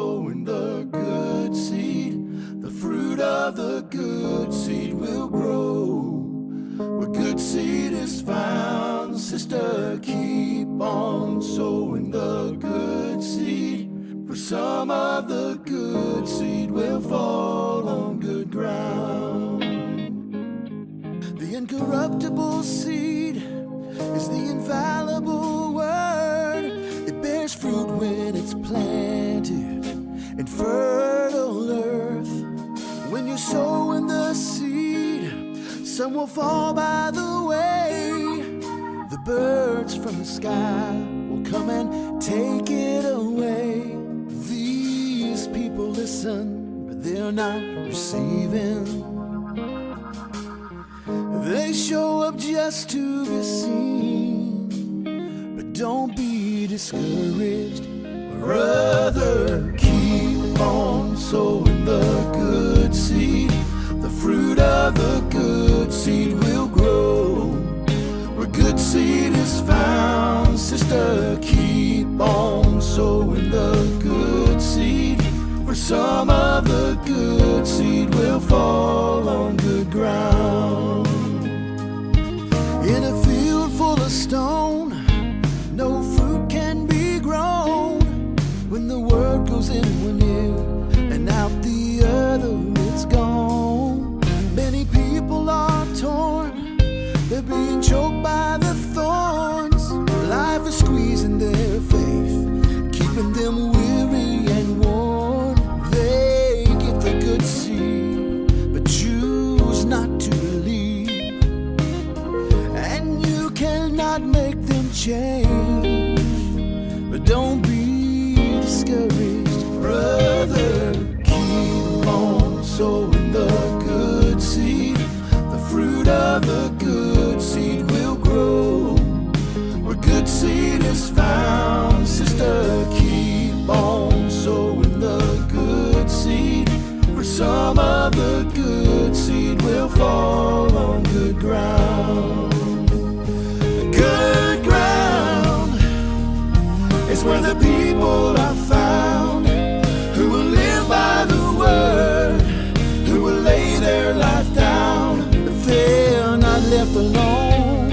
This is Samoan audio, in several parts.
sowing the good seed. The fruit of the good seed will grow. Where good seed is found, sister, keep on sowing the good seed. For some of the good seed will fall on good ground. The incorruptible seed is the infallible word. It bears fruit when it's planted in fertile earth. When you're sowing the seed, some will fall by the way. The birds from the sky will come and take it away. These people listen, but they're not receiving. They show up just to be seen. But don't be discouraged, brother. Keep on sowing the good seed. The fruit of the good seed will grow. Where good seed is found, sister, keep on sowing the good seed. For some of the good seed will fall on good ground. In a field full of stone, no fruit can be grown. When the word goes in one ear and out the other, it's gone. Many people are torn, they're being choked by the thorns. Life is squeezing their faith, keeping them weary and worn. They get the good seed, but choose not to believe. And you cannot make them change. But don't be discouraged, brother. Keep on sowing the good seed. The fruit of the good seed will grow. Where good seed is found, sister, keep on sowing the good seed. For some of the good seed will fall on good ground. Good ground is where the people are found who will live by the word, who will lay their life down. But they're not left alone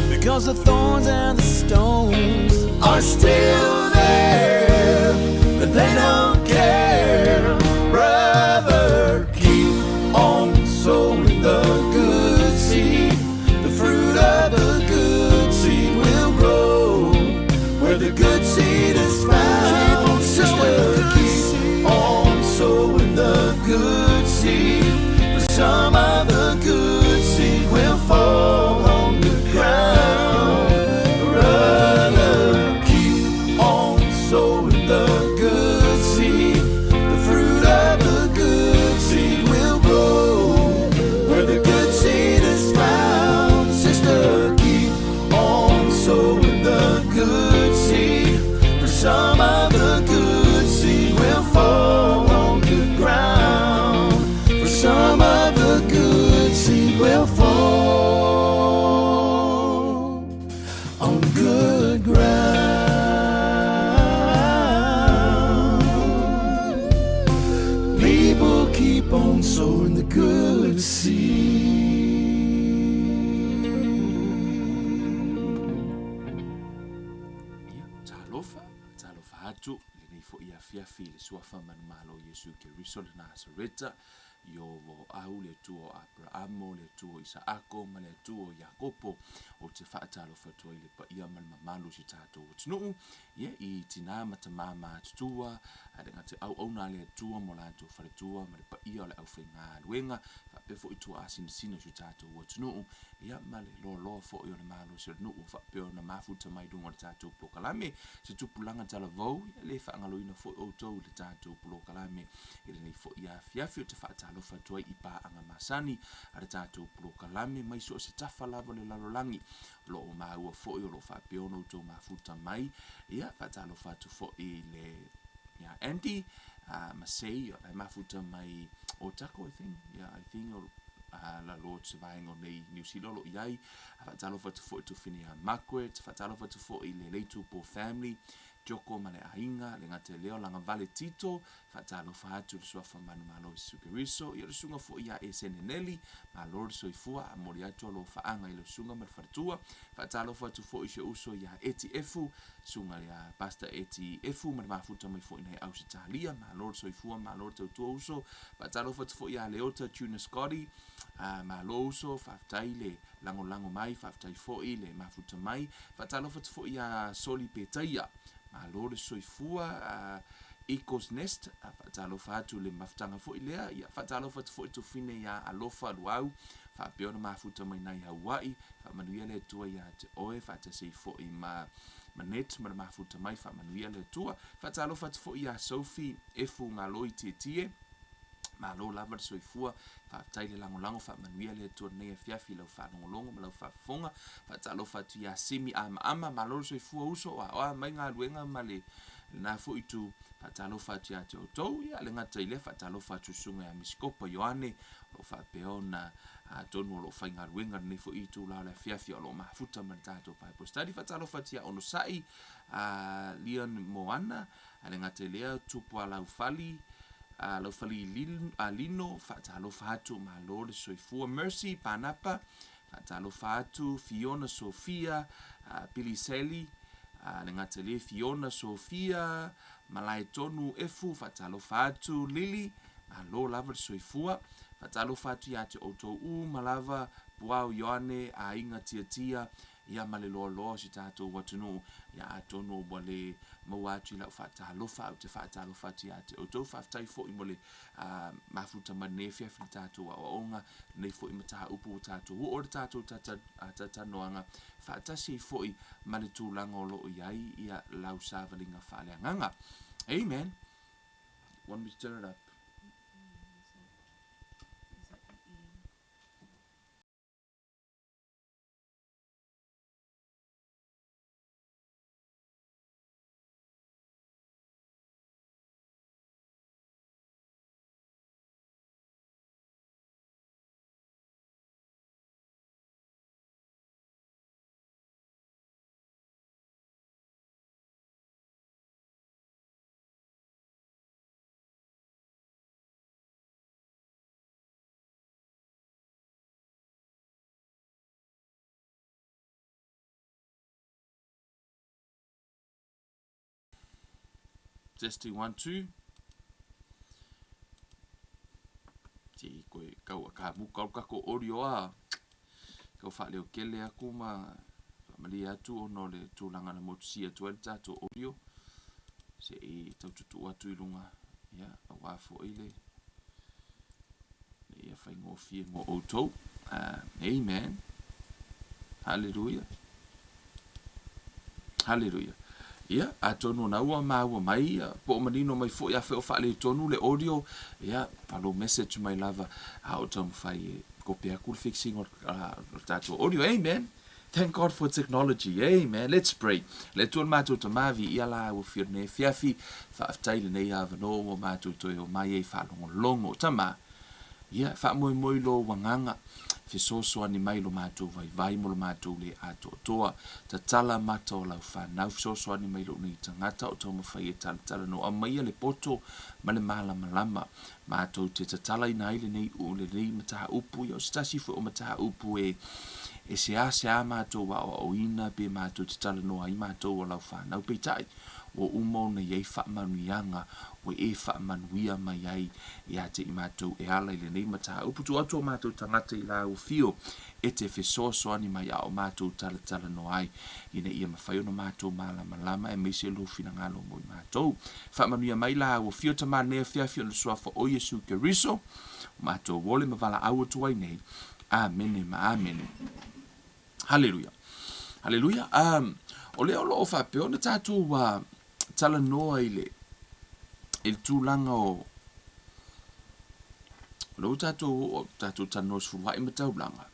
because the thorns and the stones are still there, but they don't care. Brother, keep on sowing the good seed. The fruit of the good seed will grow where the good seed is found. Sister, keep on sowing the good seed. For some of the good seed will fall on the ground. Brother, keep on sowing the good seed. The fruit of the good seed will grow where the good seed is found. Sister, keep on sowing the good seed. For some of the good seed will fall on good ground. For some of the good seed will fall on good ground. People keep on sowing the good seed. Ia, talofa, talofa atu, lenei fo'i afiafi i le Suafa manumalo o Iesu Keriso le Nasareta, Iovo au le Atua o Aperaamo, le Atua o Isaako ma le Atua o Iakopo, ou te faatalofa atu ai i le paia ma le mamalu o si tatou atunuu, ia, i tinā ma tamā matutua, a le gata auauna a le Atua mo latou faletua ma le paia o le aufaigaluega, faapea foi tuaasinasina o si o tatou atunuu, ia ma le loaloa foi o le malosi o le nuu ua faapea ona mafuta mai i luga o le tatou polokalame se tupulaga talavou, ia le faagaloina foi outou i le tatou polokalame i lenei foi afiafi. Ou te faatalofa atu ai i paaga masani a le tatou polokalame mai so o se tafa lava o le lalolagi o lo o maua foi o lo o faapea ona outou mafuta mai. Ia faatalofa atu foi i le ia Andy Masei o la e mafuta mai Otago I think, yeah, I think o lalo o se vaega o nei Niu Sila o lo o i ai. Faatalofa atu foi i Tufine ia Margaret, faatalofa atu foi i le Leitupo family, Joko ma le aiga, le gata i lea o Lagavale Tito, faatalofa atu i le Suafa Manumalo Iesu Keriso, ia o le susuga foi ia Esene Neli, malo le soifua, a momoli atu alofaaga i lau susuga ma le faletua. Faatalofa atu foi i si ou uso ia Eti Efu, susuga ia Pastor Eti Efu ma le mafuta mai foi nai Ausetalia, malo le soifua, malo le tautua uso. Faatalofa atu foi ia Leota Tuna Scotty, malo uso, faafetai le lagolago mai, faafetai foi le mafuta mai. Faatalofa atu foi ia Soli Petaia, malo le soifua, Eagle's Nest, faatalofa atu i le mafutaga foi lea. Ia, faatalofa atu foi Tufine ia Alofa Luau, faapea ona mafuta mai nai Haua'i, faamanuia le Atua ia te oe, faatasi ai foi ma Manette ma le mafuta mai, faamanuia le Atua. Faatalofa atu foi ia Sophie Efu Galoi Tietie, Malo lava le soifua, faafetai le lagolago, faamanuia le Atua lenei afiafi i lau faalogologo ma lau faafofoga. Faatalofa atu ia Simi Amaama, malo le soifua uso, o aoa mai galuega ma le lena foi itu. Faatalofa atu ia te outou, ia le gata i lea, faatalofa atu i le susuga ia Misikopa Ioane, o lo o faapea ona atonu o lo o faigaluega lenei foi itula o le afiafi o lo o mafuta ma le tatou Bible study. Faatalofa atu ia Onosai, Leon Moana, A le gata i lea, tupu a Laufali, a Laufali Lino, faatalofa atu, malo le soifua. Mercy Panapa, faatalofa atu, Fiona Sofia, Billy Sally, a le gata i lea, Fiona Sofia, Malaetonu Efu, faatalofa atu, Lily, malo lava le soifua. Faatalofa atu ia te outou uma lava, Puao Ioane, Aiga Tiatia, ia ma le loaloa o si tatou atunuu, ia atonu ua le maua atu i lau faatalofa, ae ou te faatalofa atu ia te outou. Faafetai foi mo le mafuta mai lenei afiafi i le tatou aoaoga, lenei foi mataupu ua tatou oo i le tatou talatalanoaga, faatasi ai foi ma le tulaga o lo o i ai ia lau savaliga faaleagaga. Amen. Want me to turn it up? Testing one, two. Te koe kau a ka muka o kako audio a. Kau whaaleo kele aku ma whaamalie atu ona o le tulaga na motusia atu ai le tatou audio. Se i taututuu atu i luga, ia, auā foi le ina ia faigofie mo outou. Amen. Hallelujah. Hallelujah. Ia, atonu ona ua maua mai, ia, po o manino mai foi afai o faaletonu le audio, ia, falo message mai lava, a o taumafai e kope aku le fixing o le tatou audio. Amen. Thank God for technology. Amen. Let's pray. Le Atua le matou Tama, viia la ua fia lenei afiafi, faafetai lenei avanoa ua matou toe omai ai faalogologo. Tama, ia, faamoemoe i lou agaga, fesoasoani mai lo matou vaivai mo lo matou le atoatoa. Tatala mata o lau fanau, fesoasoani mai lou nei tagata o taumafai e talatalanoa. Aumaia le poto ma le malamalama matou te tatalaina ai lenei lenei mataupu, ia o se tasi foi o mataupu e e seasea matou aoaoina pe matou te talanoa ai matou o lau fanau. Peitai, ua uma ona i ai faamanuiaga ua e faamanuia mai ai ia te i matou e ala i lenei mataupu. Tuu atu o matou tagata i lau afio e te fesoasoani mai a o matou talatalanoa ai, ina ia mafai ona matou malamalama aemaise lou finagalo mo i matou. Faamanuia mai la ua fio tama lenei afiafi ona Suafa o Iesu Keriso, o matou ole ma valaau atu ai nei. Amene ma amene. Haleluia. Haleluia. Um, o lea o lo o faapea ona tatou uh, talanoa i le, i le tulaga o o lea ua tatou tatou talanoa i sefuluai ma taulaga,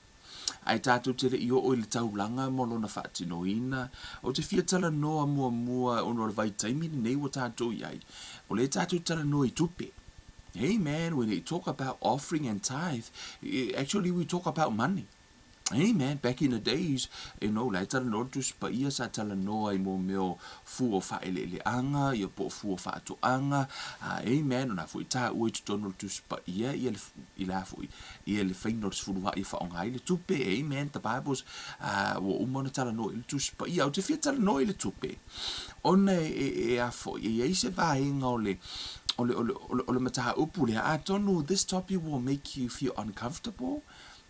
ae tatou te le i oo i le taulaga ma lona faatinoina. Ou te fia talanoa muamua ona o le vaitaimi lenei ua tatou i ai, o lea tatou te talanoa i tupe. Amen. When we talk about offering and tithe, actually we talk about money. Hey man, back in the days, you know, la e talanoa le Tusi Paia, sa talanoa i mō mea o fua o faaeleeleaga, ia po o fua o faatoaga, a hey man, o na foi taua i totonu o le Tusi Paia, ia le, i la foi, ia le faiga o le sefuluai e faaaoga ai le tupe, hey man, the Bible's, a, ua uma ona talanoa i le Tusi Paia. Ou te fia talanoa i le tupe, ona e, e, e a foi, e i ai se vaega o le, o le, o le, o le, o le mataupu lea, atonu this topic will make you feel uncomfortable,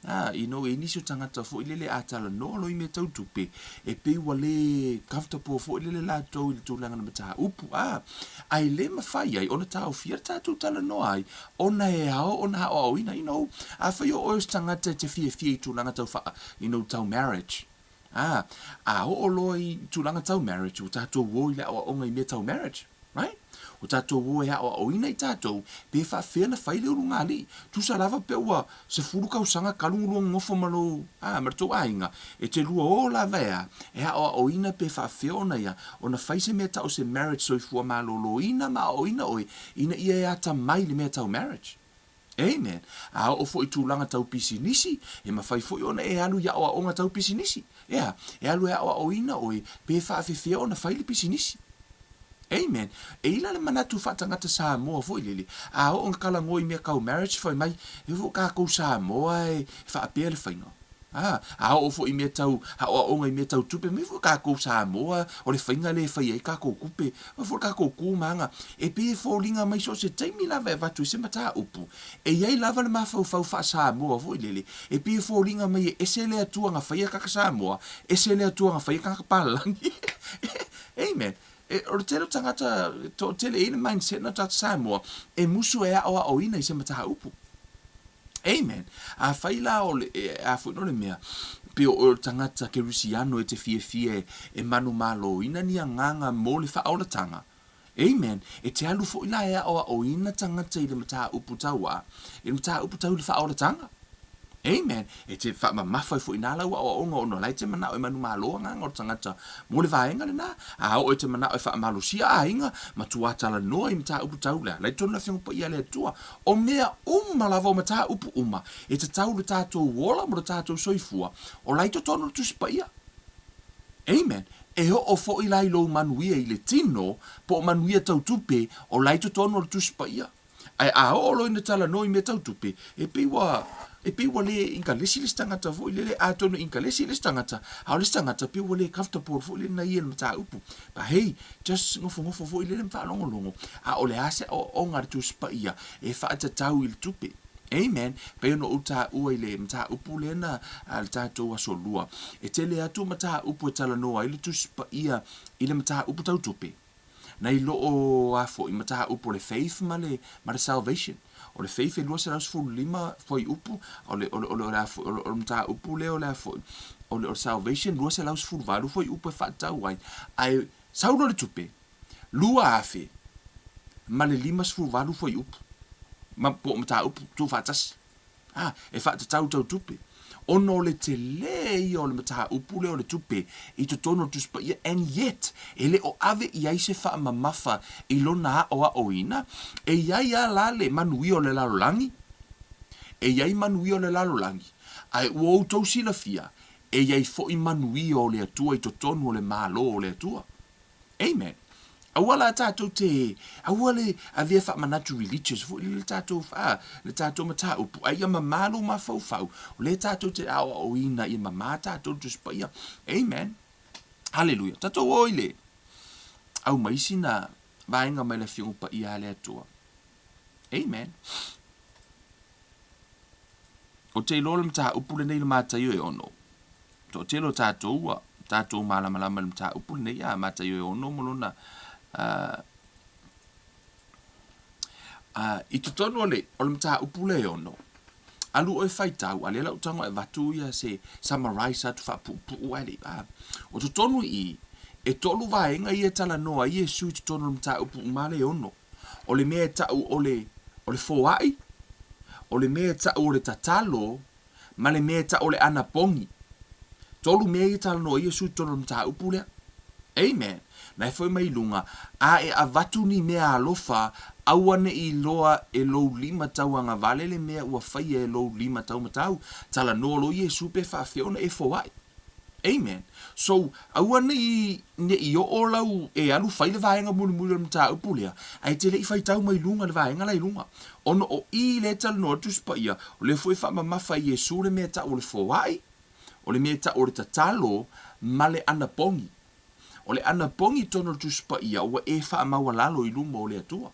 Ā, you know, e i ai nisi o tagata foi lele a talanoa loa i mea tau tupe, e pei ua le comfortable foi lele latou i le tulaga o le mataupu, ā, a e le mafai ai ona taofia le tatou talanoa ai, ona e ao ona aoaoina, you know, afai o oe o se tagata e te fiafia i tulaga tau wha, you know, tau marriage, ā, a oo loa i tulaga tau marriage, ua tatou o i le aoaoga i mea tau marriage. Right? O tatou o e aoaoina i tatou, pe faafefea ona fai le ulugalii. Tusa lava pe ua 10 kausaga kalu lua nonofo ma lou, a, ma le tou aiga, e te lua o lava e a, e aoaoina pe faafefea ona ia, ona fai se mea tau se marriage soifua maloloina ma aoaoina oe ina ia e atamai i le mea tau marriage. Amen. A oo foi i tulaga tau pisinisi, e mafai foi ona e alu i aoaoga tau pisinisi. Ea, e alu e aoaoina oe pe faafefea ona fai le pisinisi. Amen. E i la le manatu faatagata Samoa foi lele, a oo na talanoa i mea tau marriage fai mai, e foi tatou Samoa e faapea le faiga. A, a oo foi i mea tau aoaoga i mea tau tupe, mai foi tatou Samoa o le faiga lea e fai ai tatou tupe, mai foi le tatou tu ma aga. E pei e foliga mai so o se taimi lava e avatu ai se mataupu, e i ai lava le mafaufau faa-Samoa foi lele, e pei e foliga mai e ese le Atua na faia tagata Samoa, ese le Atua na faia tagata palagi. Amen. E, o le tele o tagata toatele e i ai le mindset na o tagata Samoa, e musu e aoaoina i se mataupu. Amen. Afai la o le, e, a foi no le mea, pe o oe o le tagata Kerisiano e te fiafia e, e manumaloina ni agaga mo le faaolatanga. Amen. E te alu foi la e aoaoina tagata i le mataupu tauā, i le mataupu tau i le faaolatanga. Amen. E te faamamafa ai foi inā lau aoaoga ona o la e te manao e manumalo agaga o le tagata mo le vaega lenā. A oo e te manao e faamalosia aiga, matua talanoa i mataupu tau le ala i totonu o le Afioga Paia a le Atua. O mea uma lava, o mataupu uma, e tatau le tatou ola ma lo tatou soifua, o la i totonu o le Tusi Paia. Amen. E oo foi la i lou manuia i le tino, po o manuia tau tupe, o la i totonu o le Tusi Paia. Ae a oo loa ina talanoa i mea tau tupe, e pei ua, e pei ua le inkalesi le isi tagata foi lele, atonu e inkalesi le isi tagata, a o le isi tagata pei ua le comfortable foi lele na ia i le mataupu. But hey, just nofonofo foi lele ma faalogologo, a o le a se aoaoga a le Tusi Paia e faatatau i le tupe. Amen. Pei ona ou taua i le mataupu lea na a le tatou Aso Lua, e tele atu mataupu e talanoa ai le Tusi Paia i le mataupu tau tupe. Nai lo o a foi mataupu o le faith ma le, ma le salvation. O le faith e 215 fuaiupu, o le, o le, o le, o le a foi, o le, o le mataupu lea o le a foi, o le, o le salvation 218 fuaiupu e faatatau ai. Ae sau loa le tupe, 2058 fuaiupu, ma, po o mataupu tuufaatasi. A, e faatatau tau tupe, ona o le telē ia o le mataupu lea o le tupe i totonu o le Tusi Paia, and yet, e le o ave i ai se faamamafa i lona aoaoina, e i ai a la le manuia o le lalolagi? E i ai manuia o le lalolagi, ae ua outou silafia, e i ai foi manuia o le Atua i totonu o le Malo o le Atua. Amen. Aua la tatou te, aua le avea faamanatu religious foi le tatou, a, le tatou mataupu, a ia mamā lou mafaufau, o lea tatou te aoaoina ia mamā tatou le Tusi Paia. Amen. Haleluia. Tatou o i le au mai sina vaega mai le Afioga Paia a le Atua. Amen. Ou te iloa le mataupu lenei i le Mataio e ono. Toatele o tatou ua tatou malamalama i le mataupu lenei, a Mataio e ono ma lona i totonu o le, o le mataupu lea e ono, alu oe faitau, a lea la ou tago e avatu ia se summarize atu faapuupuu ae le i, a, o totonu i i, e tolu vaega ia e talanoa ai Iesu i totonu o le mataupu uma lea e ono. O le mea e tau o le, o le foai, o le mea e tau o le tatalo, ma le mea e tau o le anapogi. Tolu mea ia talanoa Iesu i totonu o le mataupu lea. Amen. Na e foi mai i luga, a e avatu ni mea alofa Aua ne i iloa e lou lima tauagavale le mea ua faia e lou lima taumatau. Talanoa loa Iesu pe faafefea ona e foai. Amen. So, aua ne i, ne i oo lau e alu fai le vaega mulimuli o le mataupu lea, ae e te le i faitau mai luga i le vaega la i luga. Ona o i lea e talanoa ai le Tusi Paia, o lea foi e faamamafa e Iesu le mea e tau o le foai, o le mea e tau o le tatalo, ma le anapogi. O le anapogi i totonu o le Tusi Paia, ua e faamaualalo i luma o le Atua.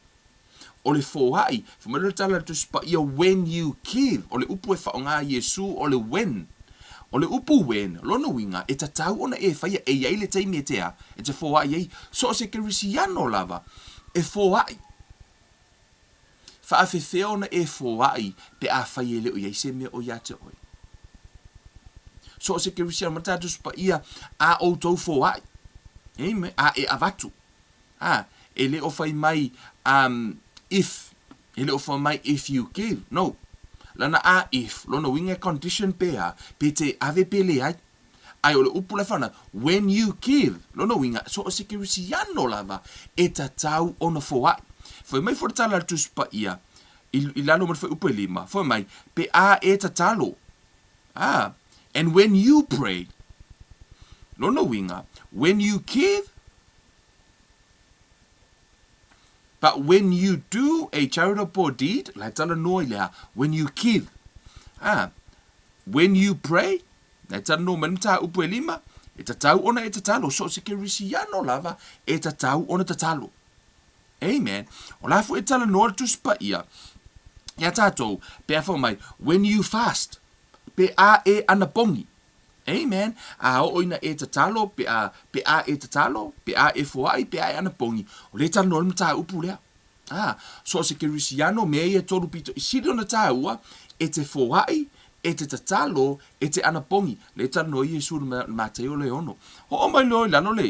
O le foai, fai mai le tala a le Tusi Paia, when you give, o le upu e faaaoga e Iesu o le when. O le upu when, lona uiga, e tatau ona e faia, e i ai le taimi e te a, e te foai ai. So o se Kerisiano lava e foai. Faafefea ona e foai pe afai e le o i ai se mea o ia te oe. So o se Kerisiano, ma le tala a le Tusi Paia, a outou foai, amen, a e avatu. A, e le o fai mai um, if, e le o fai mai if you give, no. Lana a if, lona uiga e condition pe a, pe te ave pe leai. Ae o le upu la e whana, when you give, lona uiga, so o se kerisiano lava e tatau ona foai. Fai mai fo le tala a le Tusi Paia, i, i lalo ma le fuaiupu e lima, fai mai, pe a e tatalo. Ah, and when you pray, lona uiga, when you give, But when you do a charitable deed, la e talanoa i le a, when you give. Ah, when you pray, la e talanoa mai le mataupu e lima, e tatau ona e tatalo, so o se kerisiano lava, e tatau ona tatalo. Amen. O la foi e talanoa le Tusi Paia iā tātou, pe a wha mai, when you fast, pe a e anapogi. Amen. A oo ina e tatalo, pe a, pe a e tatalo, pe a e foai, pe a e anapogi, o lea e talanoa le mataupu lea. A, so o se kerisiano, mea ia e tolu pito i sili ona tāua, e te foai, e te tatalo, e te anapogi. Lea e talanoa Iesu i le Mataio le ono. Oo mai loa i lalo le,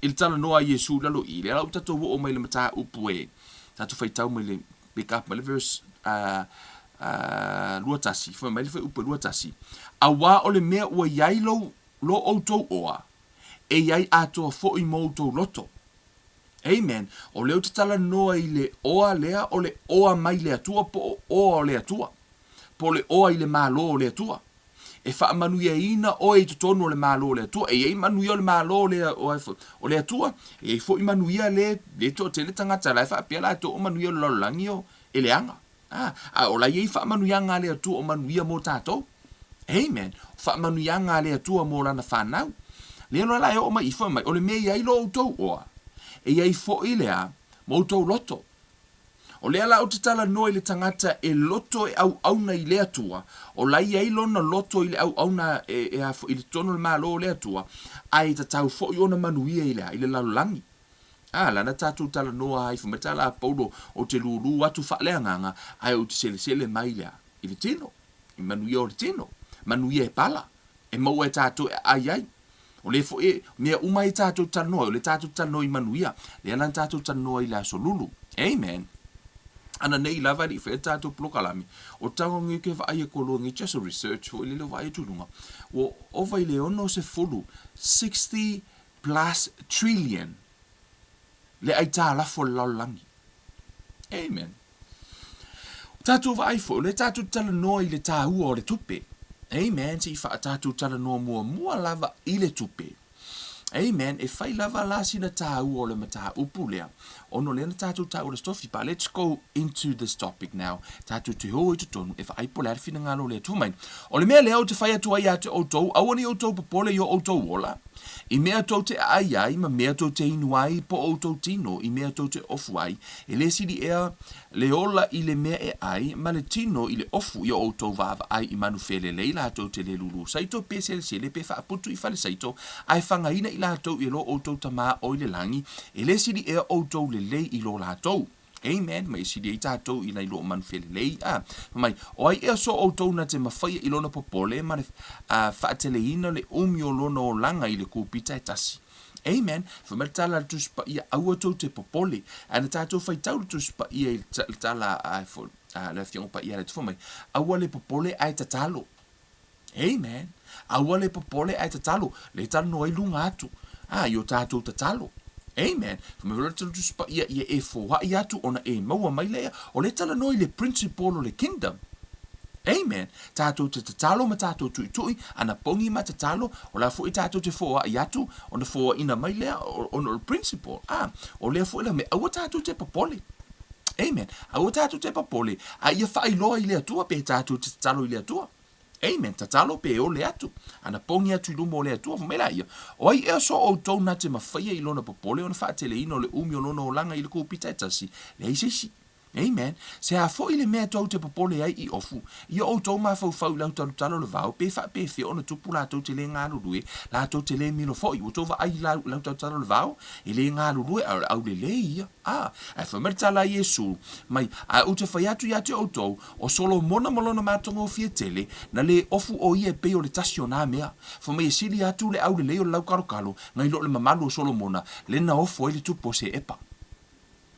i le talanoa a Iesu i lalo i, lea la ua tatou oo mai i le mataupu e, tatou faitau mai le, pick up mai le verse 21, fai mai le fuaiupu e 21, Auā o le mea ua i ai lou, lo outou oa, e i ai atoa foi mo outou loto. Amen. O lea ou te talanoa i le oa lea o le oa mai le Atua po o oa o le Atua, po o le oa i le Malo o le Atua. E faamanuiaina oe i totonu o le Malo o le Atua. E i ai manuia o le Malo o le, o le Atua, e i ai foi manuia le, le toatele tagata la e faapea latou o manuia o le lalolagi o, e leaga. A, a o la e i ai faamanuiaga a le Atua o manuia mo tatou. Amen. O faamanuiaga a le Atua mo lana fanau. Lea loa la e oo mai i fai mai, o le mea e i ai lo outou oa, e i ai foi lea mo outou loto. O lea la ou te talanoa i le tagata e loto e auauna i le Atua, o la e i ai lona loto i le auauna e, e a foi, i le totonu o le Malo o le Atua, ae tatau foi ona manuia i le a? I le lalolagi. A, lana tatou talanoa ai, fai mai tala a Paulo, ou te lūlū atu faaleagaga, ae ou te selesele mai i le a? I le tino. I manuia o le tino. Manuia e pala. E maua e tatou e aai ai. O lea foi e, mea uma ai tatou talanoa ai, o lea tatou te talanoa i manuia, lea la na tatou talanoa i le aso lulu. Amen. Ana nei lava e le i faia le tatou polokalame, o tago nge ke vaai e kolua nge just a research foi lele o vaai atu i luga, ua ova i le 60, 60 plus trillion le aitalafu a le lalolagi. Amen. O tatou vaai foi, o lea tatou te talanoa i le tāua o le tupe. Amen. Se i wha tatou talanoa muamua lava i le tupe. Amen. E whai lava la sina tāua o le mataupu lea. Ona o lea na tatou tāua le stofi. But let's go into this topic now. Tatou te o i totonu e vaai po o le a le finagalo o le Atua mai. O le mea lea ou te fai atu ai ia te outou, aua ne i outou popole i o outou ola, I mea tou te aai ai ma mea tou te inu ai po o outou tino i mea tou te ofu ai, e le sili ea le ola i le mea e ai ma le tino i le ofu i o outou vaavaai i manu felelei latou te le lulu saito pe selesele pe faaputu i fale saito ae fagaina i latou i lo outou Tama o i le lagi, e le sili ea outou lelei i lo latou. Amen, mai e sili ai tatou i nai loo manu felelei, a. Fai mai, o ai ea so outou na te mafaia i lona popole ma le faateleina le umi o lona olaga i le kupita e tasi. Amen. Fai mai le tala a le Tusi Paia, aua tou te popole. Ae na tatou faitau le Tusi Paia i le tala a le Afioga Paia a le Atua, fai mai, aua le popole ae tatalo. Amen. Aua le popole ae tatalo. Le talanoa ai luga atu. A, i o tatou tatalo. Amen. Fai mai foi le Tusi Paia, ia e foai atu ona e maua mai lea. O lea e talanoa i le principle o le kingdom. Amen. Tatou te tatalo ma tatou tuitui, ana pogi ma tatalo, o la foi tatou te foai atu, ona foaina mai lea, ona o le principle. Ah, o lea foi la mea, aua tatou te popole. Amen. Aua tatou te popole, a ia faailoa i le Atua pe tatou te tatalo i le Atua. Amen. Tatalo pe ole atu. Ana pogi atu i luma o le Atua, fai mai laia, O ai ea so outou na te mafaia i lona popole ona faateleina o le umi o lona olaga i le kūpita e tasi? Leai se isi. Amen. Se a foi le mea tou te popole ai i ofu, ia outou mafaufau i lau talotalo o le vao, pe faapefea ona tupu latou te le galulue, latou te le milo foi. Ua outou vaai i lau talotalo o le vao, e le galulue, a o le aulelei ia. A, ae fai mai le tala a Iesu, mai, Ae ou te fai atu ia te outou, O Solomona ma lona matagofie tele, na lē ofu ʻo ia e pei o le tasi o nā mea. Fai mai e sili atu le aulelei o le laukalokalo, nai lo le mamalu o Solomona, le na ofo ai le tupu o Seʻepa.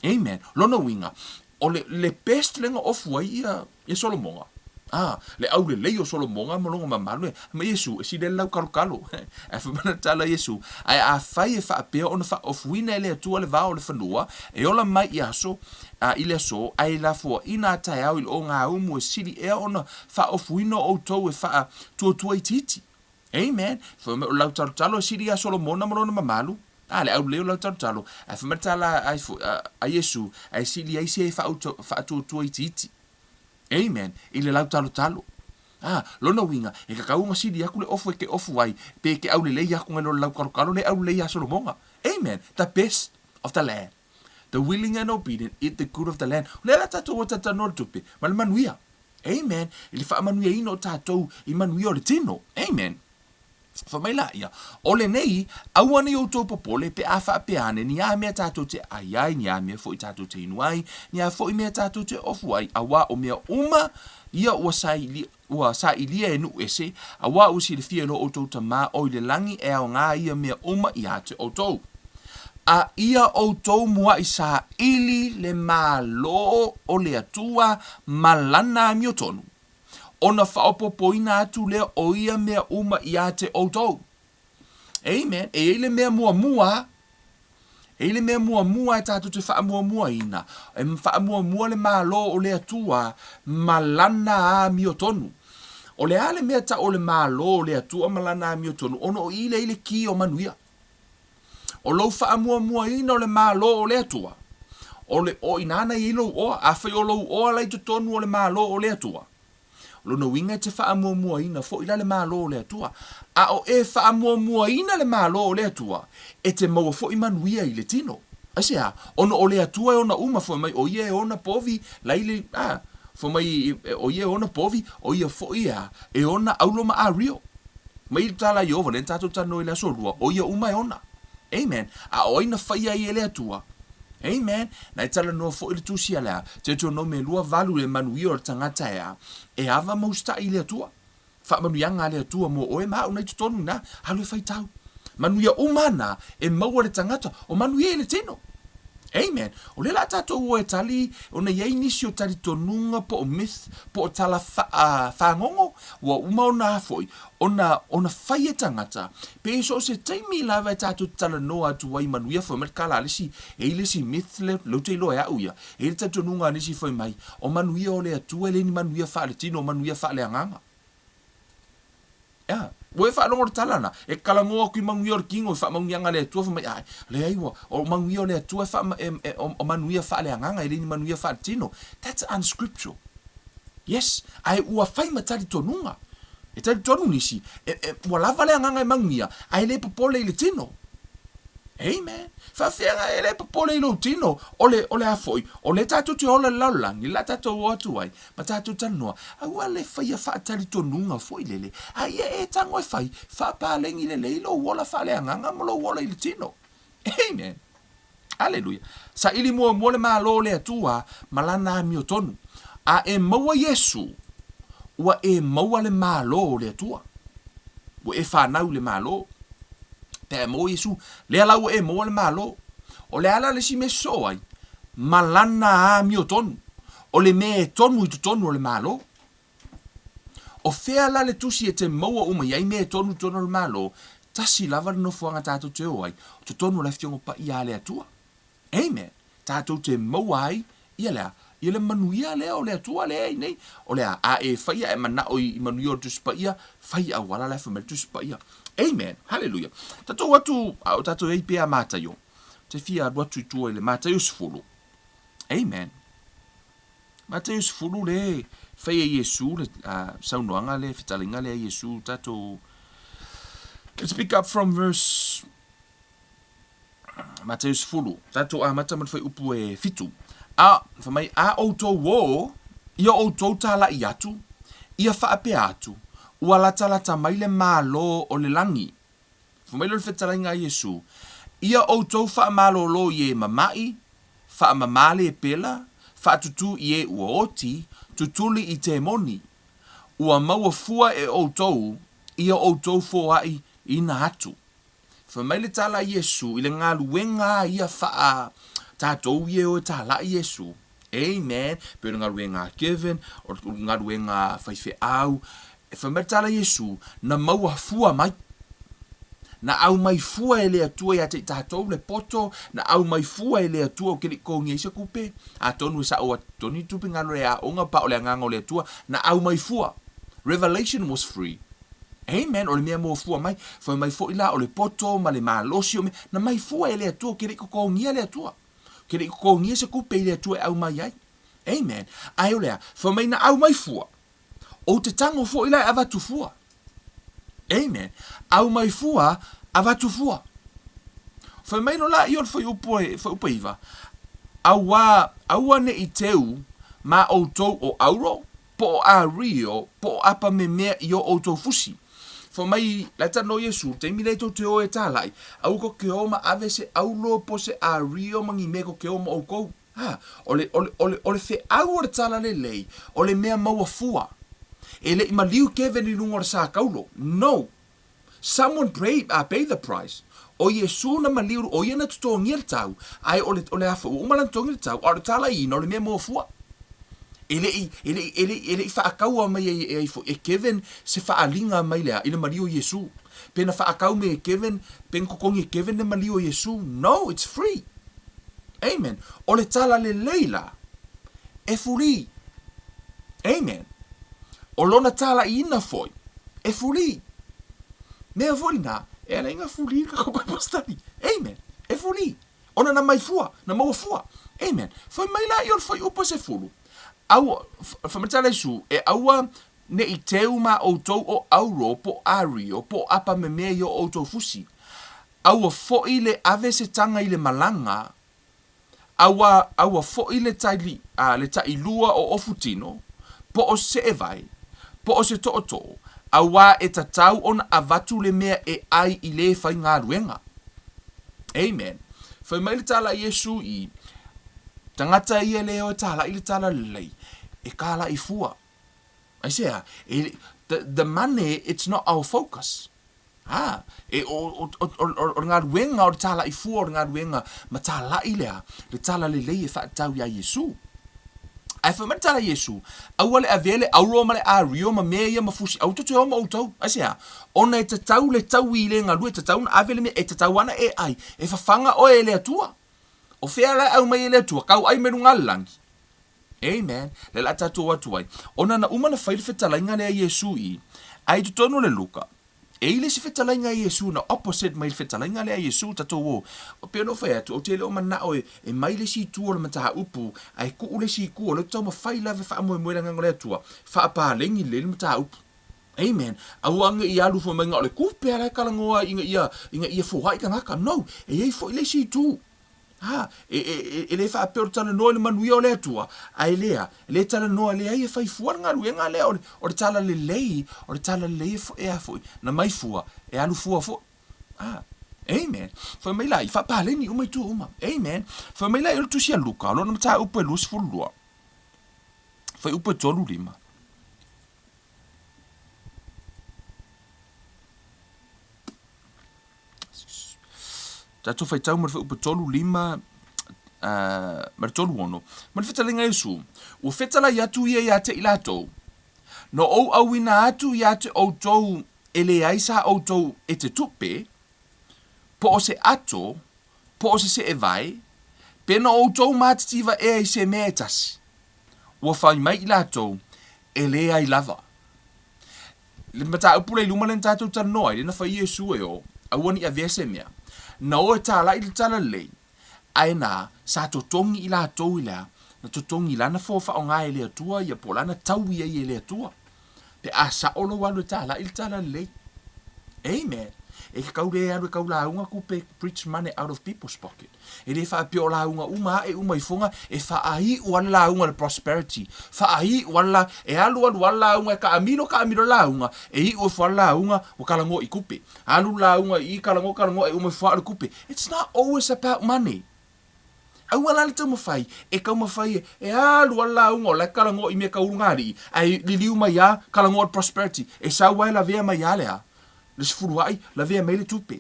Amen. Lona uiga, o le, le best lea na ofu ai ia, ia Solomona. Ah, le aulelei o Solomona ma lona mamalu, e, fai mai Iesu, e sili ai le laukalokalo. Ae fai mai le tala a Iesu, Ae afai e faapea ona faaofuina e le Atua le vao o le fanua, e ola mai i aso, a i le aso, a e lafoaina a taeao i le ogāumu e sili ea ona faaofuina o outou e faatuatua itiiti. Amen. Fai mai o le lautalotalo e sili iā Solomona ma lona mamalu. A, le aulelei o le lautalotalo. Ae fai mai le tala a, a, a Iesu, ae sili ai se e faatuatua itiiti. Amen. I le lautalotalo. A, lona uiga, e tatau ona sili atu le ofu e te ofu ai, pe e te aulelei atu nai lo le lautalotalo le aulelei iā Solomona. Amen. The best of the land. The willing and obedient eat the good of the land. O lea la tatou o talanoa le tupe ma le manuia. Amen. I le faamanuiaina o tatou i manuia o le tino. Amen. Fai mai laia, o lenei, aua nei outou popole pe a faapea ane ni a mea tatou te ai ai, ni a mea foi tatou te inu ai, ni a foi mea tatou te ofu ai, auā o mea uma ia ua saili, Ua sailia e nuʻu ese, auā ua silafia e lo ʻoutou Tamā o i le lagi e aogā ia mea uma iā te ʻoutou. A ia ʻoutou muaʻi saili le Malo o le Atua ma lana amiotonu, ona faaopoopoina atu lea o ia mea uma iā te ʻoutou. Amen. E i ai le mea muamua, e i ai le mea muamua e tatou te faamuamuaina, e faamuamua le Malo o le Atua ma Lana amiotonu. O le a le mea tau o le Malo o le Atua ma Lana amiotonu? Ona o i lea i le ki o manuia. O lou faamuamuaina o le Malo o le Atua, o le, o i ina na i ai lou oa. Afai o lou oa la i totonu o le Malo o le Atua, O lona uiga e te faamuamuaina foi la le Malo o le Atua. A o e faamuamuaina le Malo o le Atua, e te maua foi manuia i le tino. Aisea? Ona o le Atua e ona uma, fai mai o ia e ona povi, laili, a, fai mai o ia e ona povi, o ia foi a, e ona aulo ma ario. Mai le tala a Ieova, lea na tatou talanoa i le aso lua, o ia uma e ona. Amen. A o ai na faia ai e le Atua? Amen. Na e talanoa foi le Tusi a le a, Deuteronome 28 i le manuia o le tagata e a, e ava ma usitai i le Atua. Faamanuiaga a le Atua mo oe ma au na i totonu ina, alu e faitau. Manuia uma ana e maua le tagata, o manuia i le tino. Amen. O lea la tatou o e tali, ona i ai nisi o talitonuga po o myth, po o tala faa, fagogo, ua uma ona a foi, ona, ona fai e tagata, pe so o se taimi lava e tatou te talanoa atu ai manuia fai mai le kala a le isi, e i ai le isi myth lea, lea ou te iloa e au ia, e i ai le talitonuga a nisi fai mai, o manuia o le Atua e le ni manuia faaletino, o manuia faaleagaga. Ea, ua e faalogo i le tala na, e kalagoa atu i manuia o le tino i faamanuiaga a le Atua, fai mai, ae, leai ua, o manuia o le Atua e faa, e, e, o, o manuia faaleagaga, e le ni manuia faaletino. That's unscriptural. Yes, ae ua fai ma talitonuga. E talitonu nisi, e, e, ua lava le agaga e manuia, ae le popole i le tino. Amen. Faafeaga e le popole i lou tino, o le, o le a foi, o lea tatou te ola i le lalolagi, le la tatou o atu ai, ma tatou talanoa, aua le faia faatalitonuga foi lele, a ia e tago e fai, faapalegi lelei lou ola faaleagaga ma lou ola i le tino. Amen. Aleluia. Saili muamua le Malo o le Atua ma Lana amiotonu. A e maua Iesu, ua e maua le Malo o le Atua. Ua e fanau i le Malo. Pe a e maua Iesu, lea la ua e maua le Malo. O le a la le isi mea sosoo ai? Ma Lana amiotonu. O le mea e tonu i totonu o le Malo. O fea la le tusi e te maua uma i ai mea e tonu i totonu o le Malo? Tasi lava le nofoaga tatou te o ai, o totonu o le Afioga Paia a le Atua. Amen. Tatou te maua ai ia le a? Ia le manuia lea o le Atua lea e i nei. O le a? A e faia e manao i manuia o le Tusi Paia, fai auala la e fai mai le Tusi Paia. Amen. Haleluia. Tatou atu, a o tatou i ai pea Mataio. Ou te fia alu atu i tua i le Mataio 10. Amen. Mataio 10 le fai e Iesu le saunoaga le fetalaiga lea Iesu tatou. Let's pick up from verse Mateo 10, tatou amata ma le fuaiupu e 7. A, fai mai, a outou ō, ia outou tālaʻi atu, ia faapea atu, ua latalata mai le Malo o le lagi. Fai mai lea o le fetalaiga a Iesu, Ia outou faamalōlō i e mamaʻi, faamamā le pela, faatutū i e ua oti, tutuli i temoni. Ua maua fua e outou, ia outou foaʻi ina atu. Fai mai le tala a Iesu i le galuega a ia faa tatou ia e o e talaʻi Iesu. Amen. Pei o le galuega a Kevin, o le galuega a faifeau. Fai mai le tala a Iesu, na maua fua mai. Na aumai fua e le Atua ia te i tatou le poto, na aumai fua e le Atua ou te le i totogia ai se tupe. Atonu e sao atu tonu tupe galo e aoga pa o le agaga o le Atua, na aumai fua. Revelation was free. Amen, o le mea mua fua mai, fai mai foi la o le poto ma le malosi o mea, na mai fua e le Atua, ou te le i totogia le Atua. Ou te le i totogia se tupe i le Atua e aumai ai. Amen. Ae o le a? Fai mai na aumai fua, ou te tago foi la e avatu fua. Amen. Aumai fua, avatu fua. Fai mai loa la i o le fuaiupu e, fuaiupu e 9, Auā, aua ne i teu ma outou o auro, Po o ario, po o apa me mea i o outou fusi. Fai mai, la e talanoa Iesu, taimi lea tou te o e tālaʻi, aua kou te o ma ave se aulo po se ario ma ni mea kou te o ma oukou. Ha, o le, o le, o le, o le feau o le tala lelei, o le mea maua fua. E le i maliu Kevin i luga o le sākaulo. No! Someone pray, pay the price. O Iesu na maliu, o ia na totogia le tau, ae o le, o le a foi, ua uma lana totogi le tau, a o le talaiina o le mea mua fua. E le i, e le i, e le i, e le i faataua mai e, e ai foi e Kevin se faaaliga mai le a, i le maliu o Iesu. Pe na faatau mai e Kevin, pe na totogi e Kevin le maliu o Iesu. No, it's free. Amen. O le tala lelei la, e free. Amen. O lona talaiina foi, e free. Mea foi lena, e ala ai na free le tatou Bible study. Amen. E free. Ona na mai fua, na maua fua. Amen. Fai mai la i o le fuaiupu e 10, aua, fai mai tala Iesu, e aua ne i teu ma outou o auro po o ario po o apa me mea i o outou fusi. Aua foi le ave se taga i le malaga, Aua, aua foi le taili, a, le tailua o ofutino, po o seevai, po o se tootoo, auā e tatau ona avatu le mea e ai i le faigaluega. Amen. Fai mai le tala a Iesu i tagata ia le o e tālaʻi le tala lelei, e kālaʻi fua. Aisea? E, the, the money, it's not our focus. Ā, e, o, o, o, o, o le galuega o le tālaʻi fua o le galuega ma tālaʻi lea, le tala lelei e faatatau iā Iesu. Ae fai mai le tala a Iesu, Aua le avea le auro ma le ario ma mea ia ma fusi, aua tou te o ma outou. Aisea? Ona e tatau le taui i le galue, e tatau ona ave le mea e tatau ana e ai, e fafaga oe e le Atua. O fea la e aumai e le Atua, kau ai mai luga o le lagi. Amen. Lea la tatou atu ai. Ona na uma na fai le fetalaiga lea a Iesu i, a i totonu o le Luka, e i le isi fetalaiga a Iesu na opposite mai le fetalaiga lea a Iesu tatou o. E pei ona ou fai atu, ou te le o manao e, e mai le isi itu o le mataupu, ae tuu le isi itu o lea ou te taumafai lava e faamoemoe i le Agaga o le Atua, faapaleni lelei le mataupu. Amen. Aua ne i alu fai mai na o le tupe lava la e talanoa ai ina ia, ina ia foai tagata. No, e i ai foi le isi itu. Ha, e, e, e, e le faapea o le talanoa i le manuia o le Atua, ae lea, le talanoa, leai e fai fua le galuega lea o le, o le tala lelei, o le tala lelei e, e a foi, na mai fua, e alu fua foi. Ha, amen. Fai mai la, i faapaleni uma itu uma. Amen. Fai mai la i o le tusi a Luka, o lona mataupu e 22. Fuaiupu e 35. Tatou faitau ma le fuaiupu 3, 5, ma le 3, 6. Ma le fetalaiga a Iesu, ua fetalai atu ia ia te i latou, Na ou auina atu ia te outou E leai sa ʻoutou e te tupe, po o se ato, po o se seʻewae, pe na ʻoutou mātitiva ea i se mea e tasi. Ua fai mai i latou, E leai lava. Le mataupu lea i luma lea na tatou talanoa ai, lea na fai Iesu e o, aua ne i avea se mea. Na o e tālaʻi le talalelei, ae na sa totogi i latou i le a, na totogi i lana foa faaaoga e le Atua ia po o lana taui ai e le Atua. Pe a sao lou alu e tālaʻi le talalelei. Amen. E ke kau le alu e kau lauga kupe preach money out of people's pocket. E le faapea o lauga uma aʻe uma ifoga e faaiu a le lauga le prosperity. Faaiu a le la, e alu alu a le lauga e kaamilo kaamilo le lauga, e iu ifo a le lauga ua kalagoa i kupe. Alu le lauga i i kalagoa kalagoa e uma ifo a o le kupe. It's not always about money. Aua la le taumafai e taumafai e alu a le lauga o la e kalagoa i mea tau ulugalii ae liliu mai a kalagoa le prosperity e sau a e lavea mai a le a le sefuluai lavea mai le tupe.